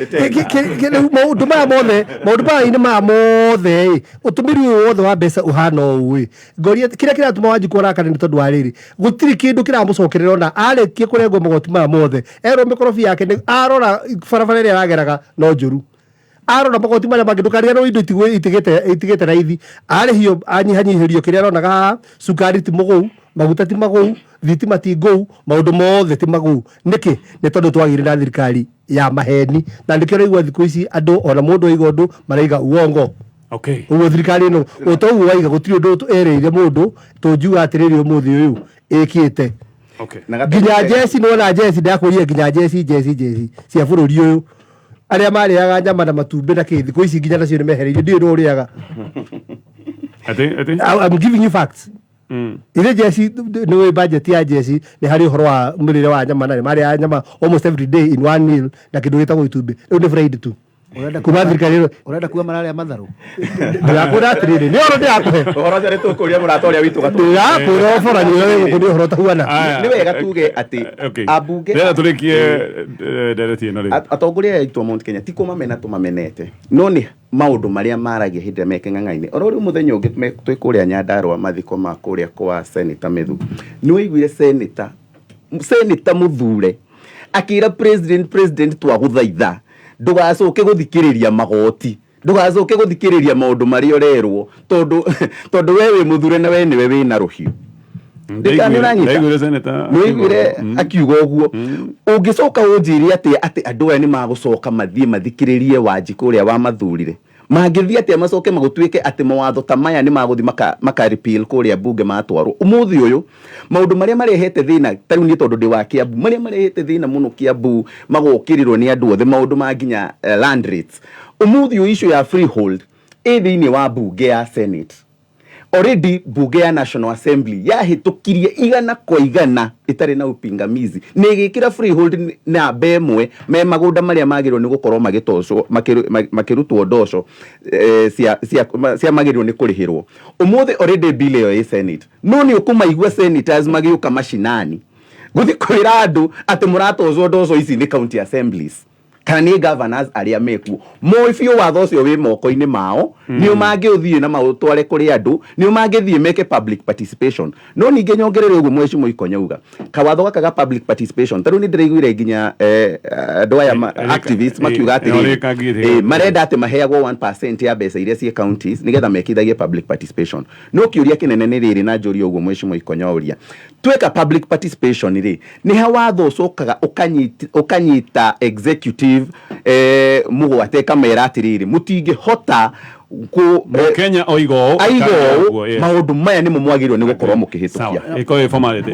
rĩu maũndũ maya mothe, maũndũ maya-inĩ maya mothe ĩ, ũtũmĩri ũyũ wothe wa mbeca ũhana ũũ ĩ, ngoria kĩrĩa kĩratũma Wanjikũ arakare nĩ tondũ wa rĩrĩ, gũtirĩ kĩndũ kĩramũcokerera. Ona arĩkie kũrengwo magoti maya mothe, erwo mĩkorobi yake nĩ arora barabara ĩrĩa arageraga no njũru, arora magoti marĩa mangĩ, ndũkariganĩrwo indo itigĩte raithi, arĩhio anyihanyihĩrio kĩrĩa aronaga haha, cukari ti mũgũu, maguta ti magũu, thitima ti ngũu, maũndũ mothe ti magũu. Nĩkĩ? Nĩ tondũ twagĩire na thirikari ya maheni, na nĩkĩo ũraigua thikũ ici andũ ona mũndũ aiga ũndũ maraiga uongo. Ũguo thirikari ĩno ũta ũguo waiga gũtirĩ ũndũ ĩrĩire mũndũ tũngiuga atĩrĩrĩ, ũmũthĩ ũyũ ĩkĩte. Na nginya njeci nĩwona njeci, ndakũria nginya njeci njeci njeci cia bũrũri ũyũ, arĩa marĩaga nyama na matumbĩ na kĩ, thikũ ici nginya nacio nĩ mehereirio, ndiũĩ nũ ũrĩaga. Atĩ I'm giving you facts. Ithe njeci nĩ budget ya njeci nĩ harĩ ũhoro wa mũrĩre wa nyama, na nĩ marĩaga nyama almost every day in one meal na kĩndũ gĩtagwo itumbĩ. Rĩu nĩ fried tu kuma thirikari ĩno. Ũrenda kuga mararĩa matharũ? Ndĩrakwĩra atĩrĩrĩ, nĩ ũhoro ndĩrakũhe. Ũhoro ũcio nĩ tũkũria mũrata ũrĩa witũ gatũ. Ndĩrakwĩra ũborani ũrĩa wĩ gũkũ nĩ ũhoro ũtahuana. Aya. Nĩ wega tuge atĩ ambunge Ndĩrenda tũrĩkie ndereti ĩno rĩu. Atongoria aya aitũ a Mount Kenya ti kũmamena tũmamenete, no nĩ maũndũ marĩa maragia hĩndĩ ĩrĩa me kĩng'ang'a-inĩ. Oro rĩu mũthenya ũngĩ twĩ kũrĩa Nyandarũa mathiko ma kũrĩa kwa Senator Methu, nĩ waiguire senator mũthure akĩra president, "President, twagũthaitha ndũgacoke gũthikĩrĩria magoti, ndũgacoke gũthikĩrĩria maũndũ marĩa ũrerwo, tondũ we wĩ mũthure na we nĩwe wĩna rũhiũ." Ndĩka nĩ ũranyita? Ndaiguire senator. Nĩwaiguire akiuga ũguo? Ũngĩcoka ũnjĩre atĩa atĩ andũ aya nĩ magũcoka mathiĩ mathikĩrĩrie Wanjikũ ũrĩa wamathurire? Mangĩthiĩ atĩa macoke magũtuĩke atĩ mawatho ta maya nĩ magũthiĩ maka repeal kũrĩa mbunge matwarwo? Ũmũthĩ ũyũ maũndũ marĩa marehete thĩna, ta rĩu niĩ tondũ ndĩ wa Kiambu, marĩa marehete thĩna mũno Kiambu magokĩrĩrwo nĩ andũ othe, maũndũ ma nginya land rates. Ũmũthĩ ũyũ issue ya freehold ĩ thĩinĩ wa mbunge ya Senate. Already mbunge ya National Assembly yahĩtũkirie 100% ĩtarĩ na upingamizi na ĩgĩkĩra freehold namba ĩmwe me magũnda marĩa magĩrĩirwo nĩ gũkorwo magĩtocwo makĩrutwo ndoco cia magĩrĩirwo nĩ kũrĩhĩrwo. Ũmũthĩ already bill ĩyo ĩ Senate, no nĩ ũkũmaigua senators magĩũka macinani gũthiĩ kwĩra andũ atĩ mũratocwo ndoco ici nĩ county assemblies kana nĩ governors arĩa mekuo. Moĩ biũ watho ũcio wĩ moko-inĩ mao, nĩo mangĩũthiĩ na maũtware kũrĩ andũ, nĩo mangĩthiĩ meke public participation. No ningĩ nyongerere ũguo mheshimiwa Ikonyauga, kawatho gaka ga public participation, ta rĩu nĩ ndĩraiguire nginya andũ aya activists makiuga atĩrĩrĩ, marenda atĩ maheagwo 1% ya mbeca iria ciĩ counties nĩgetha mekithagie public participation. No kĩũria kĩnene nĩ rĩrĩ, na njũrie ũguo mheshimiwa Ikonyoria, tweka public participation rĩ, nĩ ha watho ũcokaga ũkanyita executive mũgwate, ĩkamera atĩrĩrĩ, mũtingĩhota kũ Kenya oiga ũũ. Aiga ũũ. Ũguo, yes. Maũndũ maya nĩmo mwagĩrĩirwo nĩ gũkorwo mũkĩhĩtũkia. Sawa, ĩkorwo ĩ formality.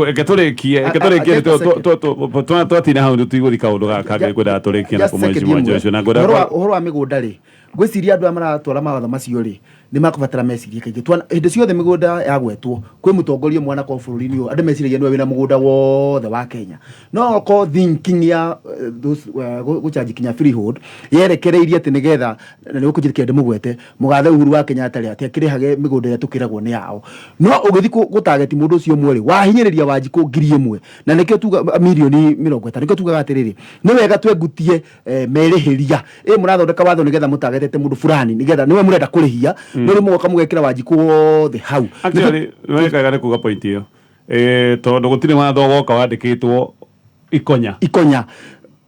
Reke tũrĩkie. Just a second. Twatina hau tũtigũthi kaũndũ gaka kangĩ, ngwendaga tũrĩkie na Just second kũmwecimwa ĩmwe. Joshua na ngwendaga Ũhoro wa mĩgũnda rĩ, ngwĩciria andũ aya maratwara mawatho macio rĩ, nĩ makũbatara mecirie kaingĩ. Hĩndĩ ciothe mĩgũnda yagwetwo kwĩ mũtongoria ũmwe anakorwo bũrũri-inĩ ũyũ, andũ meciragia nĩwe wĩna mũgũnda wothe wa Kenya. No okorwo thinking ya those, gũchanji kinya freehold yerekereirie atĩ nĩgetha na nĩ gũkũnjĩtĩkĩra ndĩmũgwete mũgathe Uhuru wa Kenyatta rĩ, atĩ akĩrĩhage mĩgũnda ĩrĩa tũkĩragwo nĩ yao. No ũgĩthiĩ gũtageti mũndũ ũcio ũmwe rĩ, wahinyĩrĩria Wanjikũ 1000, na nĩkĩo tuga mirioni 50. Nĩkĩo tugaga atĩrĩrĩ, nĩ wega twengutie merĩhĩria ĩ mũrathondeka watho nĩgetha mũtagetete mũndũ fulani, nĩgetha nĩwe mũrenda kũrĩhia, no rĩu mũgoka mũgekĩra Wanjikũ wothe hau. Actually, wekaga nĩ kuga point ĩyo, tondũ gũtirĩ watho woka wandĩkĩtwo Ikonya. Ikonya.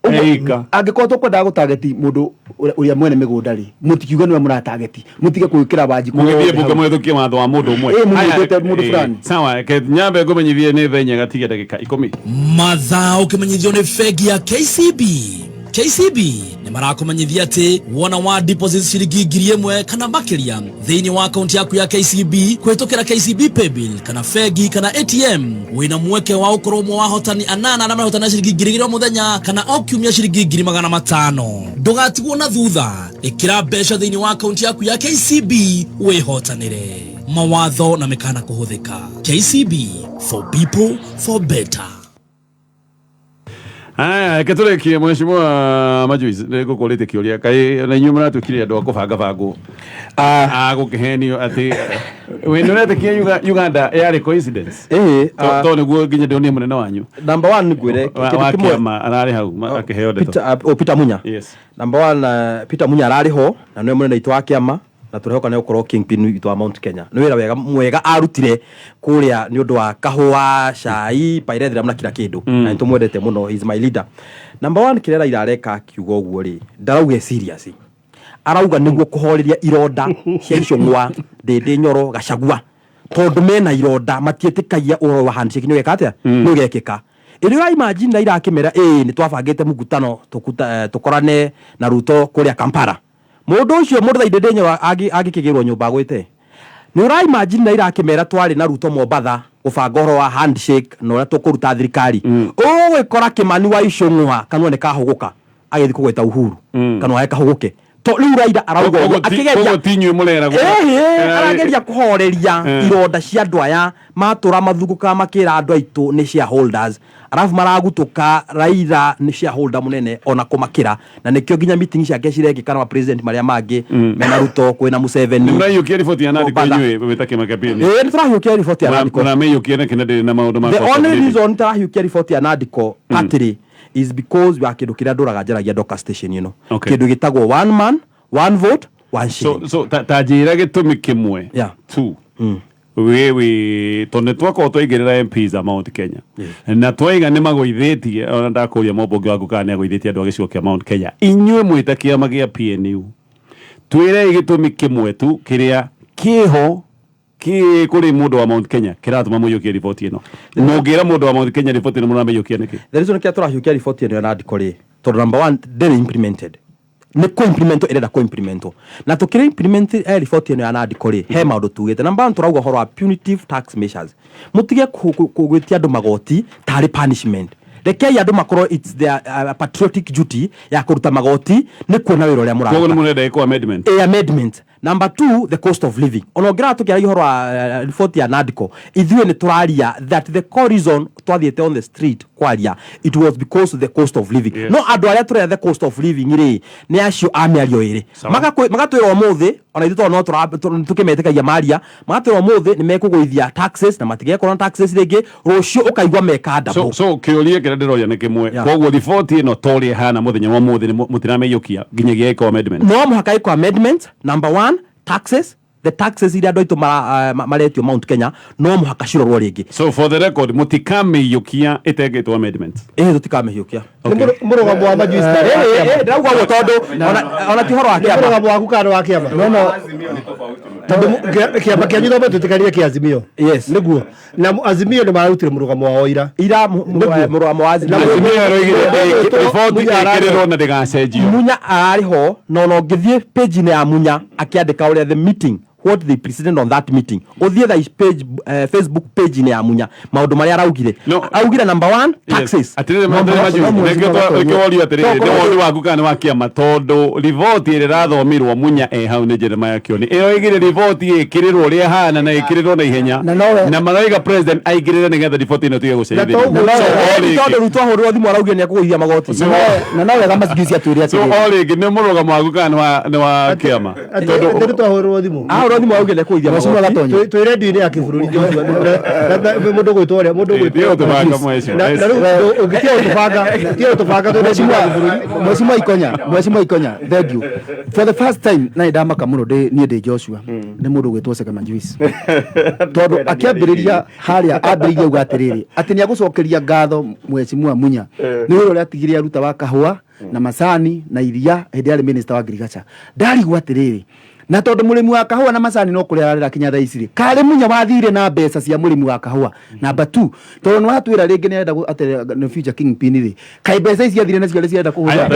Ũguo, Eika. Angĩkorwo tũkwendaga gũtageti mũndũ ũrĩa mwene mĩgũnda rĩ, mũtikiuge nĩwe mũratageti, mũtige gwĩkĩra Wanjikũ mũgĩthiĩ wothe mbunge hau. mũhĩtũkie watho wa mũndũ ũmwe. Ĩ, Haya, mũhĩtũkĩte mũndũ fulani. Sawa, reke nyambe ngũmenyithie nĩ thaa 4 gatigia ndagĩka 10. Mathaa ũkĩmenyithio nĩ bengi ya KCB. KCB nĩ marakũmenyithia atĩ wona wa deposit ciringi 1,000 kana makĩria thĩinĩ wa akaunti yaku ya KCB kũhĩtũkĩra KCB Paybill kana bengi kana ATM, wĩna mweke wa gũkorwo ũmwe wa ahotani anana arĩa marahotana ciringi 2,000 o mũthenya kana o kiumia ciringi 500,000. Ndũgatigwo na thutha, ĩkĩra mbeca thĩinĩ wa akaunti yaku ya KCB wĩhotanĩre. Mawatho na mĩkana kũhũthĩka. KCB, for people for better. Aya, reke tũrĩkie mheshimiwa Majuice, nĩ ngũkũrĩtie kĩũria kaĩ na inyuĩ mũratuĩkire andũ a kũbanga bangwo a gũkĩhenio atĩ we nĩ ũretĩkia Uganda yarĩ coincidence? Ĩĩ. To nĩguo nginya ndĩronie mũnene wanyu Number one, ngwĩre wa kĩndũ wa kĩmwe. kĩama ararĩ hau akĩheo ndeto. Peter, oh, Peter Munya. Yes. Number one, Peter Munya ararĩ ho na nĩwe mũnene witũ wa kĩama na tũrehoka nĩ gũkorwo kingpin witũ wa Mount Kenya. Nĩ wĩra wega mwega arutire kũrĩa nĩ ũndũ wa kahũa, cai, pyrethrum na kila kĩndũ. Na nĩ tũmwendete mũno, he is my leader. Number one, kĩrĩa Raila areka akiuga ũguo rĩ, ndarauga e serious. Arauga nĩguo kũhoreria ironda cia Icũng'wa, Ndĩndĩ Nyoro, Gachagua. Tondũ mena ironda matiĩtĩkagia ũhoro wa handshake nĩ ũgeka atĩa? Nĩ ũgekĩka. Ĩrĩ ũra imagine Raila akĩmera ĩĩ nĩ twabangĩte mũkutano tũkorane na Ruto kũrĩa Kampala. Mũndũ ũcio mũndũ ta Ndĩndĩ Nyoro angĩkĩgĩrwo nyũmba agwĩte. Nĩ ũra imagine Raila akĩmera twarĩ na Ruto Mombatha gũbanga ũhoro wa handshake na ũrĩa tũkũruta thirikari. Ũgũgĩkora Kĩmani wa Icũng'wa kanua nĩ kahũgũka agĩthiĩ kũgweta Uhuru. Kanua gake kahũgũke. To rĩu Raila arauga ũguo akĩgeria Koguo ti inyuĩ mũreragwo. Ĩhĩ, arageria kũhoreria ironda cia andũ aya matũra mathungũkaga makĩra andũ aitũ nĩ shareholders, arabu maragutũka Raila nĩ shareholder mũnene ona kũmakĩra, na nĩkĩo nginya meeting ciake cirekĩka na ma president marĩa mangĩ mena Ruto, kwĩna Museveni. Nĩ mũraiyũkia riboti ya Nandiko Mombasa. inyuĩ wĩta kĩama kĩa PNU? Ĩĩ, nĩ tũrahiũkia riboti ya Nandiko. Mũramĩiyũkia nĩkĩ na ndĩrĩ na maũndũ ma The cost of only living? reason tũrahiũkia riboti ya Nandiko atĩrĩ is because wa kĩndũ kĩrĩa ndũraga njaragia Doka station ĩno, kĩndũ gĩtagwo one man, one vote, one shilling. So ta njĩra gĩtũmi kĩmwe tu wewe, tondũ nĩ twakorwo twaigĩrĩra MPs a Mount Kenya na twaiga nĩ magũithĩtie, ona ndakũria mũmbunge waku kana nĩ agũithĩtie andũ a gĩcigo kĩa Mount Kenya. Inyuĩ mwĩta kĩama gĩa PNU, twĩrei gĩtũmi kĩmwe tu kĩrĩa kĩho kĩ kũrĩ mũndũ wa Mount Kenya kĩratũma mũiyũkie riboti ĩno. Mũngĩra mũndũ wa Mount Kenya riboti ĩno mũramĩiyũkia nĩkĩ? The reason kĩrĩa tũrahiũkia riboti ĩno ya Nandiko rĩ, tondũ number one, ndĩrĩ implemented, nĩ kũ-implement ĩrenda kũ-implement, na tũkĩrĩ implement riboti ĩno ya Nandiko rĩ, he maũndũ tugĩte. Number one, tũrauga ũhoro wa punitive tax measures, mũtige gwĩtia andũ magoti tarĩ punishment. Rekei andũ makorwo it's their patriotic duty ya kũruta magoti nĩ kuona wĩra ũrĩa Koguo nĩ mũraruta. mũrenda ĩkwo amendment? A amendment. Number two, the cost of living. Ona ũngĩrora tũkĩaragia ũhoro wa report ya Nandiko, ithuĩ nĩ tũraria that the core reason twathiĩte on the street kwaria, it was because the cost of living. No andũ arĩa tũrera the cost of living rĩ, nĩ acio a mĩario ĩrĩ. Magatwĩra ũmũthĩ, ona ithuĩ tondũ no tũkĩmetĩkagia maria, magatwĩra ũmũthĩ nĩ mekũgũithia taxes na matigekorwo na taxes rĩngĩ, rũciũ ũkaigua meka double. So kĩũria kĩrĩa ndĩroria nĩ kĩmwe. Koguo riboti ĩno ta ũrĩa ĩhana mũthenya wa ũmũthĩ nĩ mũtiramĩiyũkia nginyagia ĩkwo amendment? No mũhaka ĩkwo amendment. Number one, taxes, the taxes iria andũ aitũ maretio Mount Kenya no mũhaka cirorwo rĩngĩ. So for the record, mũtikamĩiyũkia ĩtengĩtwo amendment? Ĩhĩ, tũtikamĩhiũkia. Nĩ mũrũgamo wa Majuice na wa kĩama. Ndĩrauga ũguo tondũ ona ti ũhoro wa Nĩ kĩama. mũrũgamo waku kana wa kĩama? No, no. Tondũ kĩama kĩanyu thoma twĩtĩkanire kĩa Azimio. Yes. Nĩguo. Na Azimio nĩ mararutire mũrũgamo wao ira. Ira Nĩguo. mũrũgamo wa Azimio. Na Azimio ĩroigire riboti Munya ararĩ ĩkĩrĩrwo na ndĩgacenjio. Munya ararĩ ho, na ona ũngĩthiĩ page-inĩ ya Munya akĩandĩka ũrĩa the meeting, what they presented on that meeting, ũthiĩ tha page, Facebook page-inĩ ya Munya, maũndũ marĩa araugire. No. Augire number one, taxes. Atĩrĩrĩ, No, Matũrĩ no, Majuice, no, reke no, no, reke worio atĩrĩrĩ, no, nĩ woni waku kana nĩ wa kĩama? Tondũ riboti ĩrĩa ĩrathomirwo Munya e hau nĩ Jeremiah Kioni, ĩroigire riboti ĩkĩrĩrwo ũrĩa ĩhana na ĩkĩrĩrwo na ihenya, Na nowe- na maroiga president aingĩrĩre nĩgetha riboti ĩno ĩtige Na gũcenjithĩrio. toguo- So, o rĩngĩ- Tondũ Ruto ahũrĩrwo thimũ araugire nĩ ekũgũithia magoti. Na no wega Majuice atwĩre So atĩrĩrĩ. o rĩngĩ nĩ mũrũgamo waku kana nĩ wa kĩama? Atĩ nĩ twahũrĩrwo thimũ. Ahũrĩrwo thimũ araugire nĩ ekũgũithia Mheshimiwa magoti. Gatonyo. Twĩ redio-inĩ ya kĩbũrũri Joshua, mũndũ gwĩtwo ũrĩa mũndũ Ĩ, gwĩtwo tiga gũtũbanga mheshimiwa. Na rĩu ũngĩtiga gũtũbanga, tiga gũtũbanga twĩ redio-inĩ ya kĩbũrũri. Mheshimiwa Ikonya, Mheshimiwa Ikonya, thank you. For the first time na ndamaka mũno ndĩ niĩ ndĩ Joshua nĩ mũndũ ũgwĩtwo Seka Majuice. Tondũ akĩambĩrĩria harĩa ambĩrĩirie auga atĩrĩrĩ, atĩ nĩ agũcokeria ngatho Mheshimiwa Munya nĩ wĩra ũrĩa atigire aruta wa kahũa na macani na iria hĩndĩ yarĩ minister wa agriculture. Ndarigwo atĩrĩrĩ, Na tondũ mũrĩmi wa kahũa na macani no kũrĩa ararĩra kinya thaa ici rĩ, karĩ Munya wathire na mbeca cia mũrĩmi wa kahũa? Number 2, tondũ nĩ watwĩra rĩngĩ nĩ arenda atĩ nĩ future kingpin rĩ, kaĩ mbeca ici athire nacio rĩ ciarenda kũhũthĩra?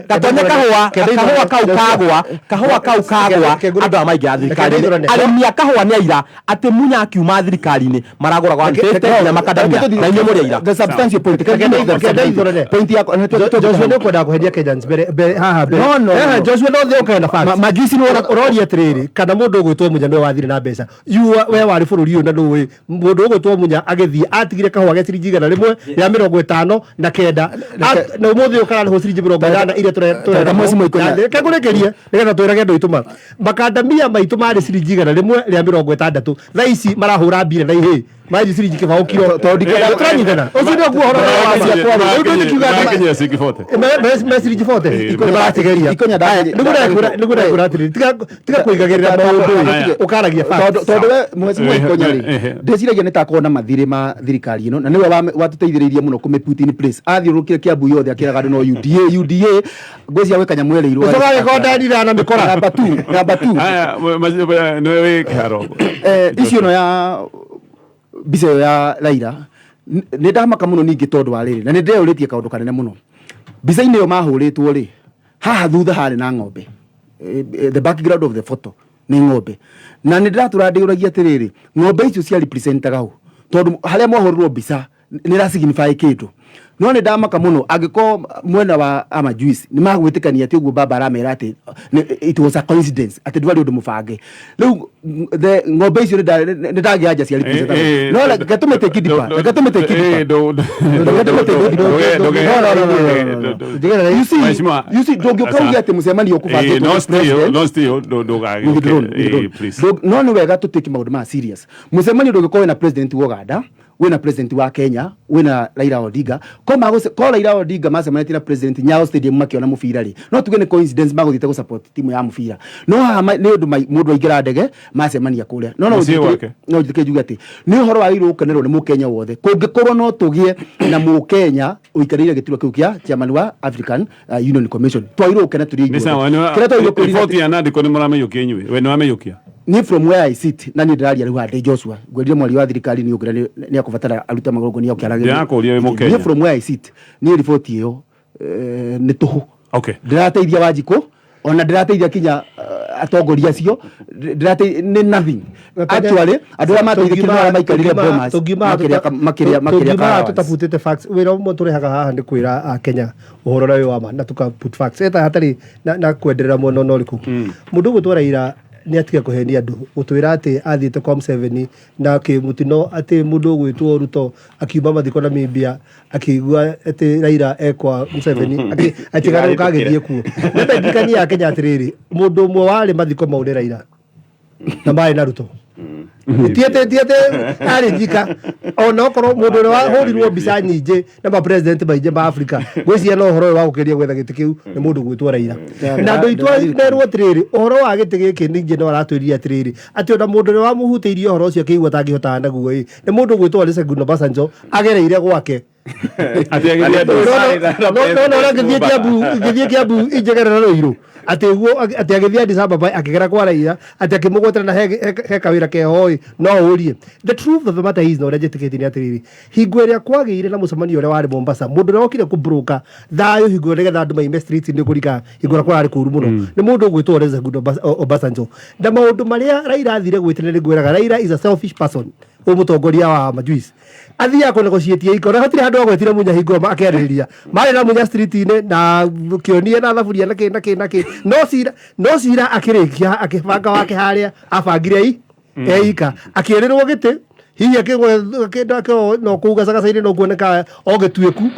Gatonya kahũa, kahũa kau kagwa, kahũa kau kagwa, andũ aya maingĩra thirikari-inĩ, arĩmi a kahũa nĩ aira atĩ Munya akiuma thirikari-inĩ maragũraga 150 nginya makadamia, na inyuĩ mũrĩ aira. The substantial point. Point yakwa. Joshua, nĩ ũkwenda kũheria Kenyans mbere mbere haha mbere? No, no, Eh, no. Joshua, no thĩ ũkenda facts. Majuici nĩ Ũroria atĩrĩrĩ, kana mũndũ ũgwĩtwo Munya nĩwe wathire na mbeca? We warĩ bũrũri ũyũ na nũĩ mũndũ ũgwĩtwo Munya agĩthiĩ atigire kahũa ge ciringi 159, na ũmũthĩ ũyũ kararĩhwo ciringi 80 iria Ta mweci Ikonya. Reke ngũrĩkĩrie nĩgetha twĩrage andũ aitũ ma makandamia maitũ marĩ ciringi 160, thaa ici marahũra mbira na ihĩ maji ciringi 20 kiro. Tũranyitana, ũcio nĩguo ũhoro wa ma. Rĩu ndũngĩkiuga atĩ Makinyia 640. Me ciringi 40 nĩ maracigeria. Ikonya. Nĩguo ndakwĩra atĩrĩrĩ, tiga kũigagĩrĩra maũndũ Aya. ĩ, ũkaragia facts. Tondũ we mweci Ikonya rĩ, ndĩciragia nĩ takorwo na mathirĩ ma thirikari ĩno, na nĩwe watũteithĩrĩirie mũno kũmĩ put in place. Athiũrũrũkire Kiambu yothe akĩraga andũ no UDA, UDA. Ngwĩciria gwĩ kanyamũ erĩirwo. Ũcoka gĩkonda na mĩkora. Number 2, number 2. Aya, nĩwe wĩ kĩharo. Icio ĩno ya mbica ĩyo ya Raila, nĩ ndamaka mũno ningĩ tondũ wa rĩrĩ, na nĩ ndeyũrĩtie kaũndũ kanene mũno. Mbica-inĩ ĩyo mahũrĩtwo rĩ, haha thutha harĩ na ng'ombe. The background of the photo nĩ ng'ombe, na nĩ ndĩratũra ndĩũragia atĩrĩrĩ, ng'ombe icio cia representaga ũ? Tondũ harĩa mwahũrĩrwo mbica nĩ ĩra signify kĩndũ. No nĩ ndamaka mũno angĩkorwo mwena wa Amajuice nĩ magwĩtĩkania atĩ ũguo baba aramera atĩ it was a coincidence, atĩ ndwarĩ ũndũ mũbange. Rĩu the ng'ombe icio nĩ ndagĩa anja cia representaga. No reke tũmĩtake deeper, reke tũmĩtake deeper. Reke tũmĩtake deeper. No, no, no, no, no, no. You see, Mheshimiwa, you see, ndũngĩũka uge atĩ mũcemanio ũkũbangĩtwo No nĩ still, president. no still, ndũgagĩũke. Withdrawn, withdrawn. Please. No nĩ wega tũtĩke maũndũ maya serious. Mũcemanio ndũngĩkorwo wĩna president wa Uganda, wĩna president wa Kenya, wĩna Raila Odinga. Ko Raila Odinga macemanĩtie na president Nyayo Stadium makĩona mũbira rĩ, no tuge nĩ coincidence magũthiĩte gũ support timu ya mũbira. No haha nĩ ũndũ mũndũ aingĩra ndege macemania kũrĩa. No Mũciĩ gwake. No njĩtĩkĩre njuge atĩ nĩ ũhoro wagĩrĩirwo gũkenerwo nĩ mũkenya wothe kũngĩkorwo no tũgĩe na mũkenya ũikarĩire gĩturwa kĩu kĩa chairman wa African Union Commission. Twagĩrĩirwo gũkena tũrĩ Nĩ sawa, ithuothe. Kĩrĩa twagĩrĩirwo kwĩrira riboti ya Nandiko nĩ mũramĩiyũkia inyuĩ? We nĩ wamĩiyũkia? Ni from where I sit, na niĩ ndĩraria rĩu haha ndĩ Joshua, ngwĩrire mwaria wa thirikari nĩ ũngĩra nĩ akũbatara arute magongoni oke. Ndĩrakũria wĩ Mũkenya. Niĩ from where I sit, niĩ riboti ĩyo nĩ tũhũ. Ndĩrateithia Wanjikũ, ona ndĩrateithia kinya atongoria acio. Nĩ nothing actually. Andũ arĩa mateithĩkire nĩ arĩa maikarire Bomas makĩrĩa Tũngiumaga allowance. Tũtabutĩte facts. Wĩra ũmwe tũrehaga haha nĩ kwĩra a Kenya ũhoro ũrĩa wĩ wa ma na tũka put facts eta hatarĩ na kwenderera mwena ona ũrĩkũ. Mũndũ ũgwĩtwo Raila nĩ atige kũhenia andũ gũtwĩra atĩ athiĩte kwa Museveni na kĩmũtino, atĩ mũndũ ũgwĩtwo Ruto akiuma mathiko Namibia akĩigua atĩ Raila ekwa Museveni akĩgarũrũka agĩthiĩ kuo. Nĩmendirikania Kenya atĩrĩrĩ, mũndũ ũmwe warĩ mathiko mau nĩ Raila na marĩ na Ruto, ti atĩ arĩ njika. Ona okorwo mũndũ ũrĩa wahũrirwo mbica nyingĩ na ma president maingĩ ma Africa, ngwĩciria no ũhoro ũyũ wa gũkĩria gwetha gĩtĩ kĩu nĩ mũndũ gwĩtwo Raila. Na andũ aitũ merwo atĩrĩrĩ, ũhoro wa gĩtĩ gĩkĩ ningĩ no aratwĩrire atĩrĩrĩ, atĩ ona mũndũ ũrĩa wamũhutĩirie ũhoro ũcio akĩigua atangĩhotana naguo ĩ nĩ mũndũ gwĩtwo Olusegun Obasanjo agereire gwake. Atĩ agĩthiĩ No ũrĩa ngĩthiĩ Kiambu injegerera Rũirũ, atĩ guo atĩ agĩthiĩ Addis Ababa akĩgera kwa Raila, atĩ akĩmũgwetera na he kawĩra keho ĩ. No ũrie, the truth of the matter is, na ũrĩa njĩtĩkĩtie nĩ atĩrĩrĩ, hingo ĩrĩa kwagĩire na mũcemanio ũrĩa warĩ Mombasa, mũndũ ũrĩa wokire kũbroka thayũ hingo ĩyo nĩgetha andũ maime street nĩ kũrika hingo ĩrĩa kũrarĩ kũru mũno nĩ mũndũ ũgwĩtwo Olusegun Obasanjo. Na maũndũ marĩa Raila athire gwĩtĩra, nĩ ngwĩraga Raila is a selfish person. Ũyũ mũtongoria wa Majuice athiaga kũ negotiate iko na hatirĩ handũ agwetire Munya hingo ĩyo akĩarĩrĩria marĩ na Munya street-inĩ na kĩonie na thaburia na kĩ na kĩ na kĩ. No cira akĩrĩkia akĩbanga wake harĩa abangire i eika akĩrĩrwo gĩtĩ, hihi akĩgwe no kũu gacagaca-inĩ no kuoneka o gĩtuĩku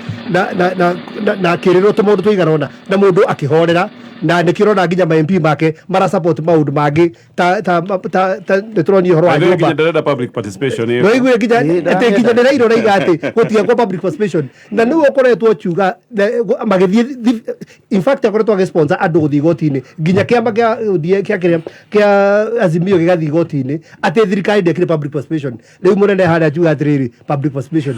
na akĩrĩrwo tũmaũndũ tũigana ũna na mũndũ akĩhorera. Na nĩkĩo ũrona nginya ma MP make mara support maũndũ mangĩ ta ta ta ta nĩ tũronio ũhoro wa Nginya nyũmba. Ndarenda public participation ĩyo. No igue nginya Ĩĩ, atĩ nginya nĩ Raila ũraiga atĩ gũtigakwo public participation, na nĩwe ũkoretwo ũkiuga magĩthiĩ in fact akoretwo agĩsponsor andũ gũthiĩ igoti-inĩ, nginya kĩama kĩa ODM, kĩa kĩrĩa kĩa Azimio gĩgathiĩ igoti-inĩ atĩ thirikari ndĩekire public participation. Rĩu mũnene harĩa akiuga atĩrĩrĩ, public participation.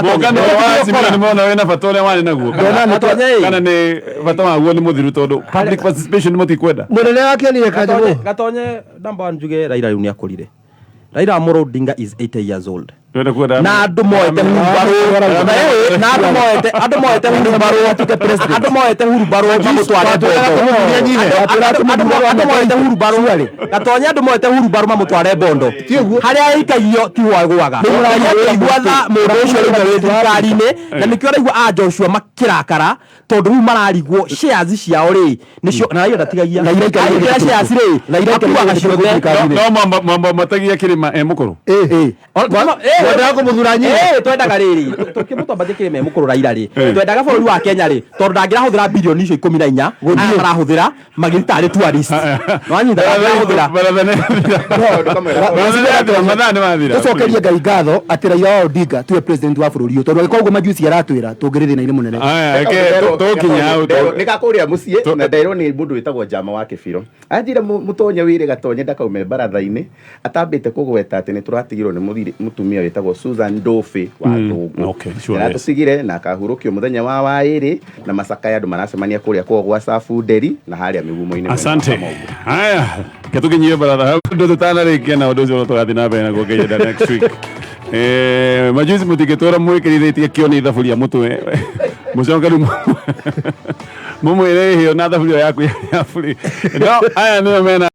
Mũngano wa Azimio nĩ mona wĩna bata ũrĩa warĩ naguo, kana nĩ bata waguo nĩ mũthiru tondũ public participation mũtikwenda? Mũnene wakĩonire kanyamũ. Gatonye, number one, njuge Raila rĩu nĩ akũrire. Raila Amolo Odinga is 80 years old. Twende kwenda Na andũ moete hurumbarũ na andũ moete hurumbarũ, andũ moete hurumbarũ mamũtware Bondo. Andũ moete hurumbarũ, Gatonye, andũ moete hurumbarũ mamũtware Bondo harĩa aikagio tiho agũaga. Ũraigua tha mũndũ ũcio rĩu wĩ thirikari-inĩ, na nĩkĩo ũraigua a Joshua makĩrakara tondũ rĩu mararigwo shares ciao rĩ nĩcio, na Raila ndatigagia aingĩra shares rĩ akuaga ciothe. No mwamba matagia kĩrĩma e mũkũrũ. Mwendaga kũmũthura nyine? Twendaga rĩrĩ, tũkĩmũtwambatie kĩrĩma e mũkũrũ Raila rĩ, twendaga bũrũri wa Kenya rĩ, tondũ ndangĩrahũthĩra bilioni icio 14 aya marahũthĩra magĩthiĩ tarĩ tourist, nĩwanyita, ndangĩrahũthĩra. Baratha nĩ yathira, mathaa nĩ mathira. Tũcokerie Ngai ngatho atĩ Raila wa Odinga tiwe president wa bũrũri ũyũ, tondũ angĩkorwo ũguo majuici aratwĩra, tũngĩrĩ thĩna-inĩ mũnene. Aya, reke tũkinye hau. Nĩ gakũrĩa mũciĩ na nderwo nĩ mũndũ wĩtagwo Jama wa Kĩbiro, anjĩra mũtonye wĩre Gatonye ndakaume baratha-inĩ atambĩte kũgweta atĩ nĩ tũratigirwo nĩ mũtumia wĩtagwo Susan Ndobe wa Thũngũ. Okay, sure, yes. Aratũtigire na akahurũkio mũthenya wa waĩrĩ, na macakaya andũ maracemania kũrĩa kwao gwa Cabu Nderi na harĩa mĩgumo-inĩ mwena wa Asante. Kamongo. Haya, ke tũkinyie baratha hau ndũ tũtanarĩkia na ũndũ ũcio tũgathiĩ na mbere naguo nginya next week. Majuzi mũtingĩtwĩra mwĩkĩrithĩtie kĩo nĩ thaburia mũtwe, mũcoke rĩu mũmwĩre ĩhĩo na thaburia yaku ya buri no aya nĩo mena.